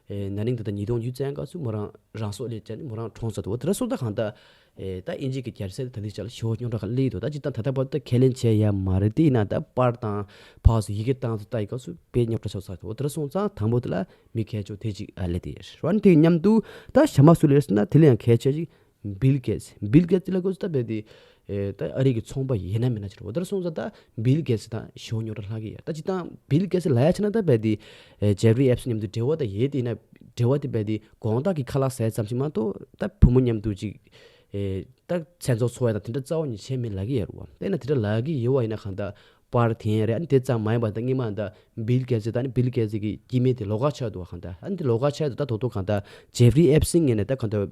ཨེ་ན་ནིང་ད་ད་ཉིས་སྟོང་བཅུ་བཙན་སྐབས་སུ་མོ་རང་རང་སྲོག་བློས་བཏང་ནས་མོ་རང་གྲོངས་ཚར་འདུག་བ། དེ་ར་སོང་ད་གང་ལྟར་ཨེ་ད་དབྱིན་ཇི་གི་རྒྱལ་སྲས་ད་དེ་ཅག་ལ་ཞེ་པོ་རྙོག་དྲ་ཁ་སླེབས་འདུག་ད་ཅི་ད་ད་ལྟ་བར་དུ་ཁས་ལེན་བྱས་ཡ་མ་རེད། དེ་ཡིན་ན་ད་པར་དང་ཕག་སུ་ཡི་གེ་བཏང་ཚུལ་ལྟ་ཡི་སྐབས་སུ་དཔེ་རྙོག་དྲ་ཆགས་ཚར་འདུག་བ། དེ་ར་སོང་ཙང་དང་པོ་དེ་ལ་མི་ཁ་ཤས་དེ་ཅིག་ཨ་ལས་དེ་རེད་བ། དེ་མཉམ་དུ་ད་ཞྭ་དམར་སུ་ལས་ཟེར་ན་དེ་ལ་ཡང་ཁས་ཆེ་ཅིག་བིལ་གེ་ཊི་སི། བིལ་གེ་ཊི་སི་ལ་ཁོ་ཚོ་ད་བས་དེ་ཨེ་ད་ཨ་རི་གི་ཚོང་པ་ཡིན་ན་མིན་ན་ཅི་རེད་བ། དེ་ར་སོང་ཙང་ད་བིལ་གེ་ཊི་སི་དང་ཞེ་པོ་རྙོག་དྲ་ལྷག་གི་ཡ། ད་ཅི་ད་བིལ་གེ་ཊི་སི་ལ་ཡ་ཆ་ན་ད་བས་དེ་ཨེ་ཇེ་ཕ་རི་ཨེབ་སི་མཉམ་དུ་འབྲེལ་བ་ད་ཡོད་དེ་ཡིན་ན་འབྲེལ་བ་དེ་བས་དེ་དགོང་དག་གི་ཁ་ལག་ཟས་ཙམ་ཞིག་མ་གཏོགས་ད་བུ་མོ་མཉམ་དུ་ཅིག་ཨེ་ད་མཚན་ཚོགས་འཚོགས་ཡ་དང་དེ་འདྲ་རྩ་བ་ཉིད་བྱས་མེད་ལབ་ཀྱི་ཡོད་རེད་བ། དེ་ན་དེ་འདྲ་ལབ་ཀྱི་ཡོད་བ་ཡིན་ན་གང་ལྟར་པར་དེ་རེད། ཨ་ནི་དེ་ཙམ་མ་ཡིན་པ་ད་སྔོན་མ་ད་བིལ་གེ་ཊི་སི་ད་ནི་བིལ་གེ་ཊི་སི་གི་སྐྱེ་དམན་དེ་ལོགས་ཀ་ཆགས་འདུག་བ། གང་ལྟར་ཨ་ནི་དེ་ལོགས་ཀ་ཆགས་འདུག་ད་དོ་དོ་གང་ལྟར་ཇེ་ཕ་རི་ཨེབ་སི་ངོས་ནས་ད་གང་ལྟར་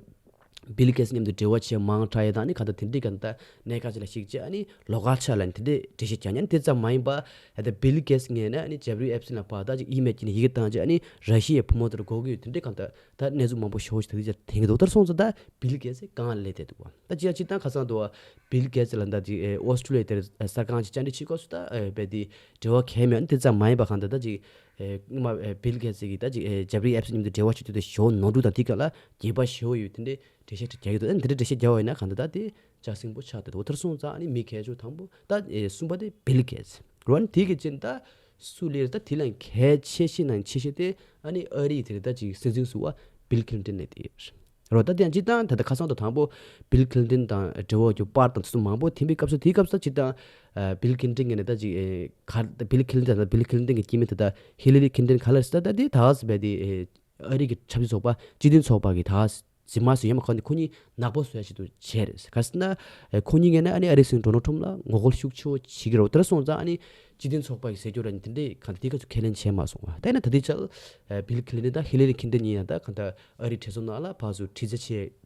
བིལ་གེ་ཊི་སི་མཉམ་དུ་འབྲེལ་བ་བྱས་མང་དྲགས་ཡ་དང་ནི་གང་ལྟར་དེ་འདྲའི་གང་ལྟར་གནད་འགག་ཅིག་ལ་གཞིགས་བྱས་ཨ་ནི་ལོགས་ཀ་ཆགས་ལ་ནི་དེ་འདྲའི་འགྲེལ་བཤད་རྒྱག་ཉན། དེ་ཙམ་མ་ཡིན་པ་ཨ་ད་བིལ་གེ་ཊི་སི་ངོས་ནས་ཨ་ནི་ཇེ་ཕ་རི་ཨེབ་སི་ལ་ཕར་ད་ཅིག་ཨི་མེལ་བྱས་ནས་ཡི་གེ་བཏང་བྱས་ཨ་ནི་ར་ཤི་ཡའི་བུ་མོ་དེར་དགོས་ཀྱི་ཡོད་དེ་འདྲའི་གང་ལྟར་ད་གནས་ཚུལ་མང་པོ་ཞེ་པོ་ཞིག་ད་དེ་ཅག་དྲན་གྱི་འདུག་དེར་སོང་ཙང་ད་བིལ་གེ་ཊི་སི་གང་ལ་སླེབས་བསྡད་འདུག་བ། ད་ཅི་ཡང་ཅི་ད་ཁ་སང་དུ་བ་བིལ་གེ་ཊི་སི་ལ་ད་ཅིག་ཨེ་ཨོ་སི་ཀྲུ་ལི་ཡ་དེར་གསར་ཁང་ཅིག་བཅར་འདྲི་བྱེད་སྐབས་སུ་ད་ཨེ་བས་དེ་འབྲེལ་བ་གང་ཡང་མེད། ཨ་ནི་དེ་ཙམ་མ་ཡིན་པ་གང་ལྟར་ད་ཅིག་ཨེ་སྔོན་མ་ཨེ་བིལ་གེ་ཊི་སི་གིས་ད་ཅིག་ཨེ་ཇེ་ཕ་རི་ཨེབ་སི་མཉམ་དུ་འབྲེལ་བ་བྱེད་དུས་དེ་ཞེ་པོ་ནོར་འཁྲུལ་དང་དེ་ག་ལ་རྒྱས་པ་ཞེ་པོ་ཡོད་དེ་འདྲའི་འགྲེལ་བཤད་རྒྱག་གི་འདུག་ཨ་ནི་དེ་འདྲའི་འགྲེལ་བཤད་རྒྱག་པ་ཡིན་ན་གང་ལྟར་ད་དེ་ལྕགས་སྲིན་པོ་ཆགས་བསྡད་འདུག་དེར་སོང་ཙང་ཨ་ནི་མི་གལ་ཆེ་དང་པོ་ད་ཨེ་གསུམ་པ་དེ་བིལ་གེ་ཊི་སི་རེད་བ། ཨ་ནི་དེ་གི་རྗེས་ད་སུ་ལས་ད་དེ་ལ་གལ་ཆེ་ཤོས་ནང་ཆེ་ཤོས་དེ་ཨ་ནི་ཨ་རིའི་དེ་རེད། ད་ཅིག་སྲིད་འཛིན་ཟུར་པ་བིལ་ཁི་ལིན་ཏོན་ནས་དེ་རེད་བ། ད་དེ་ཡང་ཅི་ད་ད་ལྟ་ཁ་སང་དང་དང་པོ་བིལ་ཁི་ལིན་ཏོན་དང་འབྲེལ་བ་ཡོད་པར་དང་དེ་ཚོ་མང་པོ་ཐིམ་པའི་སྐབས་སུ། དེའི་སྐབས་སུ་ད་ཅི་ད་ཨ་བིལ་ཁི་ལིན་ཏོན་ངོས་ནས་ད་ཅིག་ཨེ་ག་ད་བིལ་ཁི་ལིན་ཏོན་དང་བིལ་ཁི་ལིན་ཏོན་གྱི་སྐྱེ་དམན་དེ་ད་ཧི་ལ་རི་ཁི་ལིན་ཏོན་ག་ལ་རེད་ཟེར་ད་ད་དེ་ད་ག་ཟེར་བས་དེ་ཨེ་ཨ་རི་གི་ཆབ་སྲིད་ཚོགས་པ་སྤྱི་མཐུན་ཚོགས་པ་གི་ད་འཛིན་མ་སུ་ཡོད་མ་ཁོ་ནི་ཁོ་གཉིས་ནག་པོ་བཟོ་ཡ་ཞིག་ཏུ་བྱས་རེད། ག་ཟེར་ན་ཨེ་ཁོ་གཉིས་ངོས་ནས་ཨ་ནི་ཨ་རིའི་སྲིད་འཛིན་ཌོ་ནལ་ཊམ་ལ་ངོ་རྒོལ་ཤུགས་ཆེ་བོ་བྱེད་ཀྱི་རེད་བ། དེ་འདྲ་སོང་ཙང་ཨ་ནི་སྤྱི་མཐུན་ཚོགས་པ་གི་ཟེར་རྒྱུ་ར་ནི་དེ་འདྲའི་གང་དེ་ག་ཚོད་ཁས་ལེན་བྱས་མ་སོང་བ། ད་ཡིན་ན་ད་ལྟའི་ཆར་ཨེ་བིལ་ཁི་ལིན་ཏོན་དང་ཧི་ལ་རི་ཁི་ལིན་ཏོན་གཉིས་ཡང་ད་གང་ལྟར་ཨ་རིའི་གྲོས་ཚོགས་ནང་ལ་ཕར་ཚུར་དྲི་རྩད་བྱས་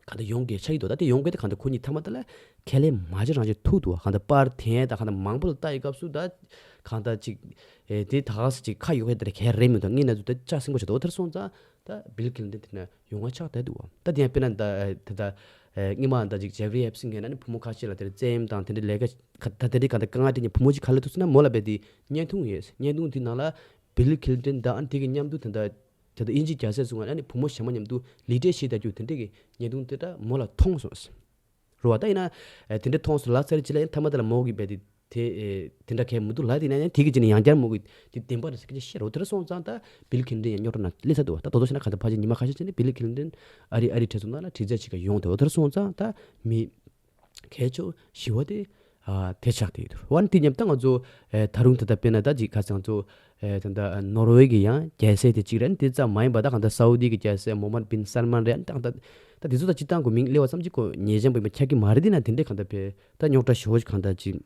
གང་ལྟར་ཡོང་གི་ཆགས་ཀྱི་འདུག་ད་དེ་ཡོང་གི་དེ་གང་ལྟར་ཁོ་གཉིས་མཐའ་མ་ད་ལ་ཁས་ལེན་མ་བྱས་རང་བྱས་ཐུག་འདུག་གང་ལྟར་པར་དེ་ད་གང་ལྟར་མང་པོ་ལ་ལྟ་ཡི་སྐབས་སུ་ད་གང་ལྟར་ཅིག་ཨེ་དེ་ད་ག་ཟེ་ཅིག་ཁ་ཡོད་མཁན་དེ་འདྲ་ག་རེ་མི་འདུག་ངས་ན་ཚོད་ད་ལྕགས་སྲིན་པོ་བྱས་འདུག་དེར་སོང་ཙང་ད་བིལ་ཁི་ལིན་ཏོན་དེ་ན་ཡོང་བ་ཆགས་བསྡད་འདུག་བ། ད་དེ་ཡང་དཔེར་ན་ད་ད་ད་ཨེ་སྔོན་མ་ད་ཅིག་ཇེ་ཕ་རི་ཨེབ་སི་ངོས་ནས་ནི་བུ་མོ་ཁ་ཤས་ལ་དེར་བཙན་གཡེམ་དང་དེ་འདྲའི་ལས་ཀ་ཁ་ད་དེ་འདྲའི་གང་ལྟར་དཀའ་ངལ་འཕྲད་མཁན་བུ་མོ་ཅིག་ག་ལ་ཐུག་ཟེར་ན་མོ་ལ་བས་དེ་བརྙན་ཐུང་ཡོད། བརྙན་ཐུང་དེ་ནང་ལ་བིལ་ཁི་ལིན་ཏོན་དང་ཨ་ནི་དེ་གི་མཉམ་དུ་ད་ད་ད་ད་དབྱིན་ཇིའི་རྒྱལ་སྲས་ཚོ་ང་ཨ་ནི་བུ་མོ་གཞན་མ་མཉམ་དུ་ལི་ཏྲེ་བཞེས་བསྡད་རྒྱུ་དེ་འདྲ་གི་བརྙན་ཐུང་དེ་འདྲ་མོ་ལ་མཐོང་སོང་། རེད་བ། ད་ཡིན་ན་ཨེ་དེ་འདྲ་མཐོང་སོང་ལབ་ཚར་རྗེས་ལ་ཡང་མཐའ་མ་དེ་ལ་མོ་གིས་བས་དེ་དེ་ཨེ་དེ་འདྲ་གང་ཡང་མི་འདུག་ལབ། དེ་ནས་ཡང་དེ་གི་རྗེས་ནས་ཡང་བསྐྱར་མོ་གིས་དེ་བདེན་པ་རེད་ཟེར་སྐད་ཆ་བཤད་རོགས། དེར་སོང་ཙང་ད་བིལ་ཁི་ལིན་ཏོན་ཡང་རྙོག་དྲ་ནང་སླེབས་ཚར་འདུག་བ། ད་དོ་དོ་བྱས་ན་གང་ལྟར་ཕལ་ཆེར་ཉི་མ་ཁ་ཤས་རྗེས་ནས་བིལ་ཁི་ལིན་ཏོན་ཨ་རི་ཨ་རིའི་གྲོས་ཚོགས་ནང་ལ་དྲི་རྩད་བྱེད་ག་ཡོང་འདུག་དེར་སོང་ཙང་ད་མི་གལ་ཆེ་ཞེ་པོ་དེ་ཨ་དེ་ཆགས་བསྡད་ཡོད་འདུག་བ། དེ་མཉམ་ད་ང་ཚོ་ཨེ་ད་རུང་ད་ལྟ་དཔེར་ན་ད་ཅིག་ཁ་སང་ཚོ་ཨེ་ད་ལྟ་ནོར་ཝེ་གི་ཡང་རྒྱལ་སྲས་དེ་གཅིག་རེད། དེ་ཙམ་མ་ཡིན་པ་ད་གང་ལྟར་སའུ་དི་གི་རྒྱལ་སྲས་མོ་ཧམ་མད་བིན་སལ་མན་རེད། ད་ད་ད་དེ་ཚོ་ད་སྤྱིར་བཏང་གི་མིང་སླེབས་པ་ཙམ་གཅིག་གོ་ཉེས་ཅན་པོ་ཡིན་པ་ཁྱབ་ཀྱི་མ་རེད། དེ་ན་དེ་འདྲའི་གང་ལྟར་བས་ད་རྙོག་དྲ་ཞེ་པོ་ཞིག་གང་ལྟར་ཅིག་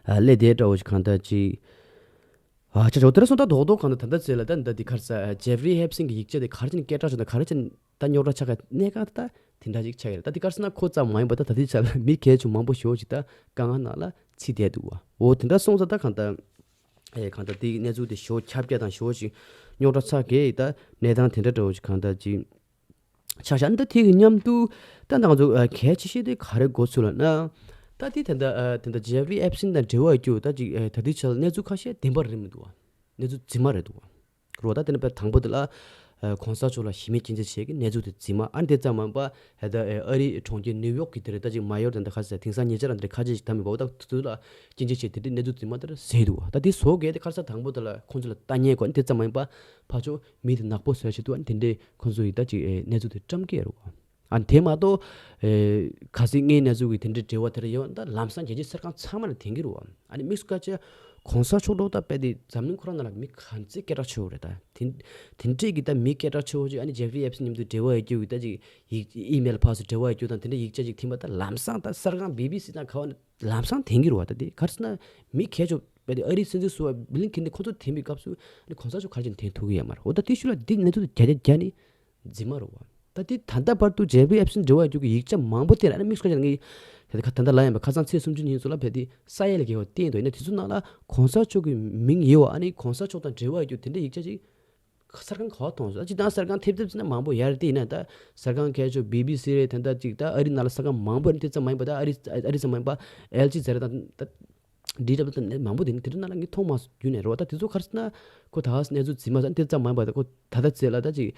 ཨ་སླེབས་བསྡད་འདྲ་བོ་ཞིག་གང་ལྟར་ཅིག་ཨ་ཆ་ཆོག་དེར་སོང་ད་རྡོག་རྡོག་གང་ལྟར་ད་ལྟ་ཚེ་ལ་ད་ད་འདི་ག་རེ་ཟེར་ཇེ་ཕ་རི་ཨེབ་སི་ཊིན་གི་ཡིག་ཆ་དེ་ག་རེ་བྱས་ནས་སྐད་གྲགས་བྱུང་ད་ག་རེ་བྱས་ནས་ད་རྙོག་དྲ་ཆགས་ག་གནད་འགག་ད་དེ་འདྲ་ཅིག་ཆགས་ཡོད་རེད། ད་དེ་ག་རེ་ཟེར་ན་ཁོ་ཙམ་མ་ཡིན་པ་ད་ད་ལྟའི་ཆར་ལ་མི་གལ་ཆེ་མང་པོ་ཞེ་པོ་ཅིག་ད་དཀའ་ངལ་ནང་ལ་ཚུད་བསྡད་འདུག་བ། འོ་དེ་འདྲ་སོང་ཙང་ད་གང་ལྟར་ཨེ་གང་ལྟར་དེའི་གནས་ཚུལ་དེ་ཞེ་པོ་ཁྱབ་རྒྱ་དང་ཞེ་པོ་ཅིག་རྙོག་དྲ་ཆགས་གི་ད་གནས་སྟངས་དེ་འདྲ་འདྲ་བོ་ཅིག་གང་ལྟར་ཅིག་ཆགས་ཤག་ད་དེ་གི་མཉམ་དུ་ད་ད་ང་ཚོ་ཨ་གལ་ཆེ་ཤོས་དེ་ག་རེ་གོ་ཚུལ་ལབ་ན། ད་དེ་ད་ད་ཨ་ད་ད་ཇེ་ཕ་རི་ཨེབ་སི་ཊིན་དང་འབྲེལ་བ་ཡོད་རྒྱུ་ད་ཅིག་ཨ་ད་དེ་ཆ་ལ་གནས་ཚུལ་ཁ་ཤས་བདེན་པ་རེད་མི་འདུག་བ། གནས་ཚུལ་རྫུན་མ་རེད་འདུག་བ། རོ་ད་དེ་ནས་དཔེ་དང་པོ་དེ་ལ་ཨ་གོང་ས་མཆོག་ལ་གཞི་མེད་སྐྱོན་བརྗོད་བྱས་ཀྱི་གནས་ཚུལ་དེ་རྫུན་མ། ཨ་ནི་དེ་ཙམ་མ་ཡིན་པ་ད་ཨ་རིའི་གྲོང་ཁྱེར་ནིའུ་ཡོག་གི་དེ་རེད། ད་ཅིག་མ་ཡོར་དང་ད་ག་ཟེར་དེང་སང་ཉེ་ཆར་ལ་དེ་རེད་ཁ་ཆེ་ཞིག་ད་མི་འབའ་འོ་ད་དེ་ཚོ་ལ་སྐྱོན་བརྗོད་བྱས་དེ་འདྲའི་གནས་ཚུལ་རྫུན་མ་དེ་འདྲ་ཟེར་འདུག་བ། ད་དེ་བཟོ་མཁན་དེ་ཁ་སང་དང་པོ་དེ་ལ་ཁོང་ཚོ་ལ་ལྟ་ཉན་དགོས། ཨ་ནི་དེ་ཙམ་མ་ཡིན་པ་ཕར་ཕྱོགས་མི་དེ་ནག་པོ་བཟོ་ཡ་ཆེད་དུ་ཨ་ནི་དེ་འདྲའི་ཁོང་ཚོ་ཡི་ད་ཅིག་ཨེ་གནས་ཚུལ་དེ་བཀྲམ་གི་རེད་བ། ཨ་ནི་དེ་མ་གཏོགས་ཨེ་གལ་སྲིད་ངའི་གནས་ཚུལ་གྱི་དེ་འདྲའི་འབྲེལ་བ་དེ་འདྲ་ཡོད་ན་ད་ལམ་སང་རྒྱལ་སྤྱིའི་གསར་ཁང་ཚང་མ་ལ་ཐོན་གི་རེད་བ། ཨ་ནི་དམིགས་སུ་བཀར་བྱས་གོང་ས་མཆོག་འདྲ་བོ་ད་དཔེ་དེ་འཛམ་གླིང་ཁོ་རང་ནང་ལ་མི་ག་ཚད་སྐད་གྲགས་ཆེ་བོ་རེད། ད་དེ་དེ་འདྲས་ཀྱི་ད་མི་སྐད་གྲགས་ཆེ་བོ་ཅིག་ཨ་ནི་ཇེ་ཕ་རི་ཨེབ་སི་མཉམ་དུ་འབྲེལ་བ་ཡོད་རྒྱུ་གི་ད་ཅིག་ཡིག་ཨི་མེལ་ཕར་ཚུར་འབྲེལ་བ་ཡོད་རྒྱུ་དང་དེ་འདྲ་ཡིག་ཆ་ཅིག་ཐོན་པ་ད་ལམ་སང་ད་གསར་ཁང་བི་བི་སི་དང་ག་བ་ནས་ལམ་སང་ཐོན་གི་རེད་བ། ད་དེ་ག་རེ་ཟེར་ན་མི་གལ་ཆེ་བོ་དཔེ་དེ་ཨ་རིའི་སྲིད་འཛིན་ཟུར་པ་བྷི་ལིན་ཁིན་དེ་ཁོ་ཚོ་ཐོན་པའི་སྐབས་སུ་ཨ་ནི་གོང་ས་མཆོག་ག་རེ་བྱས་ནས་ཐོན་ཐུབ་གི་ཡོད་མ་རེད། འོ་ད་དེ་ཤུལ་ལ་འདི་གནས་ཚུལ་དེ་བརྒྱ་ཆ་བརྒྱ་ནི་རྫུན་མ་རེད་བ། ད་དེ་ད་ལྟ་བར་དུ་ཇེ་ཕ་རི་ཨེབ་སི་ཊིན་འབྲེལ་བ་ཡོད་རྒྱུ་གི་ཡིག་ཆ་མང་པོ་བསྟན་ར། ཨ་ནི་དམིགས་སུ་བཀར་བྱས་ན་ངས་ད་ལྟ་ད་ལྟ་ལབ་ཡིན་པ་ཁ་སང་ཚེས་སུམ་ཅུ་ཉིན་ཚོ་ལ་བས་དེ་ས་ཡ་ལ་བརྒལ་བ་བསྟན་འདུག་ཡིན་ན་དེ་ཚོ་ནང་ལ་གོང་ས་མཆོག་གི་མིང་ཡོད་པ་ཨ་ནི་གོང་ས་མཆོག་དང་འབྲེལ་བ་ཡོད་རྒྱུ་དེ་འདྲའི་ཡིག་ཆ་ཅིག་གསར་ཁང་ག་པར་མཐོང་སོང་། ཨ་ཅིག་ད་གསར་ཁང་ཐེབས་ཐེབས་ཟེར་ན་མང་པོ་ཡོད་རེད། དེ་ཡིན་ན་ད་གསར་ཁང་གལ་ཆེ་བོ་བི་བི་སི་རེད། ད་ལྟ་ཅིག་ད་ཨ་རི་ནང་ལ་གསར་ཁང་མང་པོ་ཡོད་རེད། དེ་ཙམ་མ་ཡིན་པ་ད་ཨ་རི་ཨ་རི་ཙམ་མ་ཡིན་པ་ཨེལ་ཇི་ཛ་རེད། ད་ད་ འདྲི་རབས་ད་ནས་མང་པོ་དེ་ནི་དེ་འདྲ་ན་ལ་ངས་མཐོང་མ་སོང་རྒྱུན་ནས་རེད་བ། ད་དེ་ཚོ་ག་རེ་ཟེར་ན་ཁོ་ད་གནས་ཚུལ་རྫུན་མ་ཟེར་དེ་ཙམ་མ་ཡིན་པ། ད་ཁོ་ད་ལྟ་ཚེ་ལ་ད་ཅིག་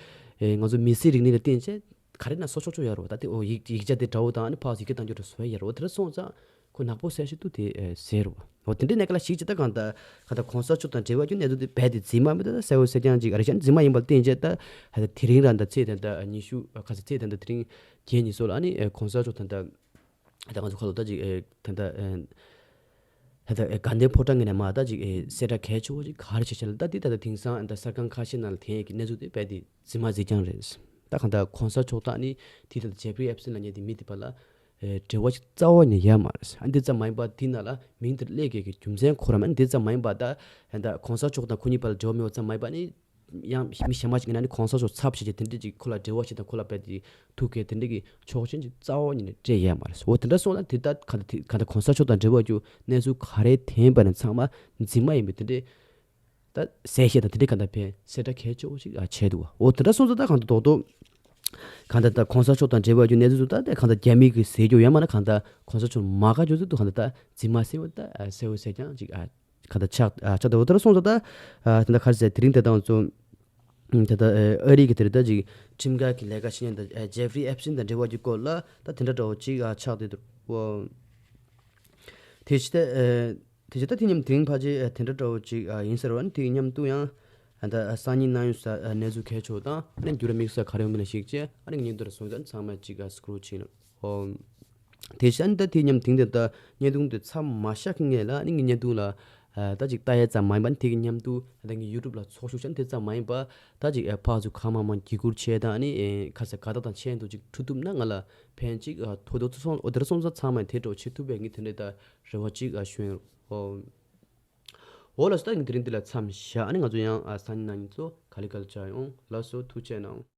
ཨེ་ང་ཚོ་མི་སེར་རིག་གནས་ལ་བརྟེན་བྱས་ག་རེ་ན་སོ་ཆོག་ཆོག་ཡོད་རེད་བ། ད་དེ་འོ་ཡིག་ཡིག་ཆ་དེ་འདྲ་བོ་དང་ཨ་ནི་ཕར་ཡི་གེ་བཏང་རྒྱུ་འདྲ་བཟོ་ཡ་ཡོད་རེད་བ། དེ་འདྲ་སོང་ཙང་ཁོ་ནག་པོ་གསལ་ཤོས་འདུག་དེ་ཨེ་ཟེར་རེད་བ། འོ་དེ་འདྲའི་གནས་སྐབས་ལ་གཞིགས་བྱས་ད་གང་ལྟར་གང་ལྟར་གོང་ས་མཆོག་དང་འབྲེལ་བ་རྒྱུ་གནས་ཚུལ་དེ་རྦད་དེ་རྫུན་མ་མི་འདུག་ད་གསལ་པོ་གསལ་རྐྱང་ཅིག་ཨ་རེ་བྱས་ན་རྫུན་མ་ཡིན་པ་ལ་བརྟེན་བྱས་ད་ཧ་ད་དེ་རིང་རང་ད་ཚེས་ད་ད་ཉི་ཤུ་ཁ་ས་ཚེས་ད་ད་དེ་རིང་བརྒྱད་ཉིན་སོགས་ལ་ཨ་ནི་ཨེ་གོང་ས་མཆོག་དང་ད། ད་ང་ཚོ་ཁ་ལོ་ད་ཅིག་ཨེ་ད་ད་ཨེ་ད་ད་ཨེ་དགའ་ལྡན་ཕོ་བྲང་གི་ནས་མ་ད་ཅིག་ཨེ་གསལ་བསྒྲགས་གལ་ཆེ་བོ་ཅིག་ག་རེ་བྱས་བྱས་ལ་ད་དེ་ད་ད་དེང་སང་ད་གསར་ཁང་ཁ་ཤས་ནང་ལ་ཐོན་ཡས་ཀྱི་གནས་ཚུལ་དེ་རྦད་དེ་རྫུན་མ་རྫུན་རྐྱང་རེད། ད་གང་ལྟར་གོང་ས་མཆོག་དང་ནི་དེ་ད་ད་ཇེ་ཕི་རི་ཨེབ་སིན་ལབ་མཁན་དེ་མི་དེ་བར་ལ་ཨེ་འབྲེལ་བ་ཅིག་རྩ་བ་ནས་ཡོད་མ་རེད། ཨ་འདི་ཙམ་མ་ཡིན་པ་དེ་ནང་ལ་མིང་དེ་སླེབས་མཁན་གྱི་རྒྱུ་མཚན་ཁོ་རང་མ་འདི་ཙམ་མ་ཡིན་པ་ད་ད་གོང་ས་མཆོག་དང་ཁོ་གཉིས་བར་ལ་འབྲེལ་བ་མེད་པ་ཙམ་མ་ཡིན་པ་ནི། ཡང་མི་གཞན་མ་ཞིག་ཡིན་ན་ནི་གོང་ས་མཆོག་ཚབ་བྱེད་ཀྱི་དེ་འདྲ་ཅིག་ཁོ་ལ་འབྲེལ་བ་ཞིག་དང་ཁོ་ལ་རྦད་དེ་ཐུག་མཁན་དེ་འདྲ་གི་ཆོག་མཆན་ཅིག་རྩ་བ་ཉིད་ནས་སྤྲད་ཡོད་མ་རེད། འོ་དེ་འདྲ་སོང་ན་དེ་ད་ག་ད་དེ་ག་ད་གོང་ས་མཆོག་དང་འབྲེལ་བ་རྒྱུ་གནས་ཚུལ་ག་རེ་ཐོན་པ་ནི་ཚང་མ་རྫུན་མ་ཡིན་པའི་དེ་འདྲའི་ད་གསལ་བཤད་དང་དེ་འདྲའི་ག་ད་ཕན་གསལ་བསྒྲགས་གལ་ཆེ་བོ་ཞིག་ཨ་བྱས་འདུག་བ། འོ་དེ་འདྲ་སོང་ཙང་ད་ག་ད་རྡོག་རྡོག་ག་ད་ད་གོང་ས་མཆོག་དང་འབྲེལ་བ་རྒྱུ་གནས་ཚུལ་ཚོ་ད་དེ་ག་ད་རྒྱ་མི་གི་ཟེར་རྒྱུ་ཡོད་མ་ན་ག་ད་གོང་ས་མཆོག་མ་དགའ་རྒྱུ་ཚོ་འདུག་ག་ད་ད་རྫུན་མ་ཟེར་བ་ད་ཨ་གསལ་བོ་གསལ་རྐྱང་ཅིག་ཨ། ག་ད་ཆགས་ཨ་ཆགས་ད་འོ་དེ་འདྲ་སོང་ཙང་ད་ཨ་དེ་འདྲ་ག་རེ་ཟེར་དེ་རིང་དེ་དང་ཚོ་ད་ད་ཨ་རི་གི་དེ་རེད་ད་ཅིག་ཁྲིམས་འགལ་གྱི་ལས་ཀ་བྱེད་མཁན་ད་ཨ་ཇེ་ཕི་རི་ཨེབ་སིན་དང་འབྲེལ་བ་གྱི་སྐོར་ལ་ད་དེ་འདྲ་འདྲ་བོ་ཅིག་ཨ་ཆགས་དེ་འདུག་འོ། དེ་བྱས་ད་ཨ་དེ་བྱས་ད་དེ་མཉམ་དེ་རིང་ཕལ་ཆེར་ཨ་དེ་འདྲ་འདྲ་བོ་ཅིག་ཨ་ཡིན་ཟེར་བ་ནི་དེ་མཉམ་དུ་ཡང་ཨ་ད་ཨ་སང་ཉིན་གནང་ཡོད་ས་ཨ་གནས་ཚུལ་གལ་ཆེ་བོ་དང་ཨ་ནི་འགྱུར་བ་དམིགས་བསལ་ག་རེ་ཡོང་མིན་ལ་གཞིགས་བྱས་ཨ་ནི་ངས་འདི་འདྲ་སོང་ཙང་ཚང་མ་ཅིག་ཨ་སི་ཀྲོལ་བྱེད་ཡིན་ནོ། དེ་བཞིན་ད་དེ་མཉམ་དེང་དེ་ད་བརྙན་ཐུང་དེ་མཚམས་མ་བཞག་མཁན་ལ་ནི་ངའི་བརྙན་ཐུང་ལ་ཨ་ད་ཅིག་ལྟ་ཡ་ཙམ་མ་ཡིན་པ་ནི་དེ་གི་མཉམ་དུ་ད་ངའི་ཡུ་ཊུབ་ལ་ཚོགས་ཞུགས་བྱས་ནས་དེ་ཙམ་མ་ཡིན་པ་ད་ཅིག་ཨ་ཕར་ཚུར་གང་མང་མང་བརྒྱུད་བསྐུར་བྱས་དང་ནི་ཨེ་ཁ་ས་ག་ད་དང་ཆེད་དུ་ཅིག་ཐུག་ཐུབ་ན་ང་ལ་ཕན་ཅིག་ཨ་ཐོགས་དོ་ཚོ་སོང་འོ་དེ་ར་སོང་ཙང་ཚང་མས་དེ་འདྲ་བྱེད་ཐུབ་པའི་ངས་དེ་འདྲའི་ད་རེ་བ་ཅིག་ཨ་ཞུ་ཡིན། འོ་ལགས་སོ། ད་ངས་དེ་རིང་འདི་ལ་མཚམས་བཞག་ཨ་ནི་ང་ཚོ་ཡང་ཨ་སང་ཉིན་གནངས་ཉིན་ཚོ་ག་ལེ་ག་ལེ་བཅར་ཡོང་། ལགས་སོ། ཐུགས་རྗེ་གནང་།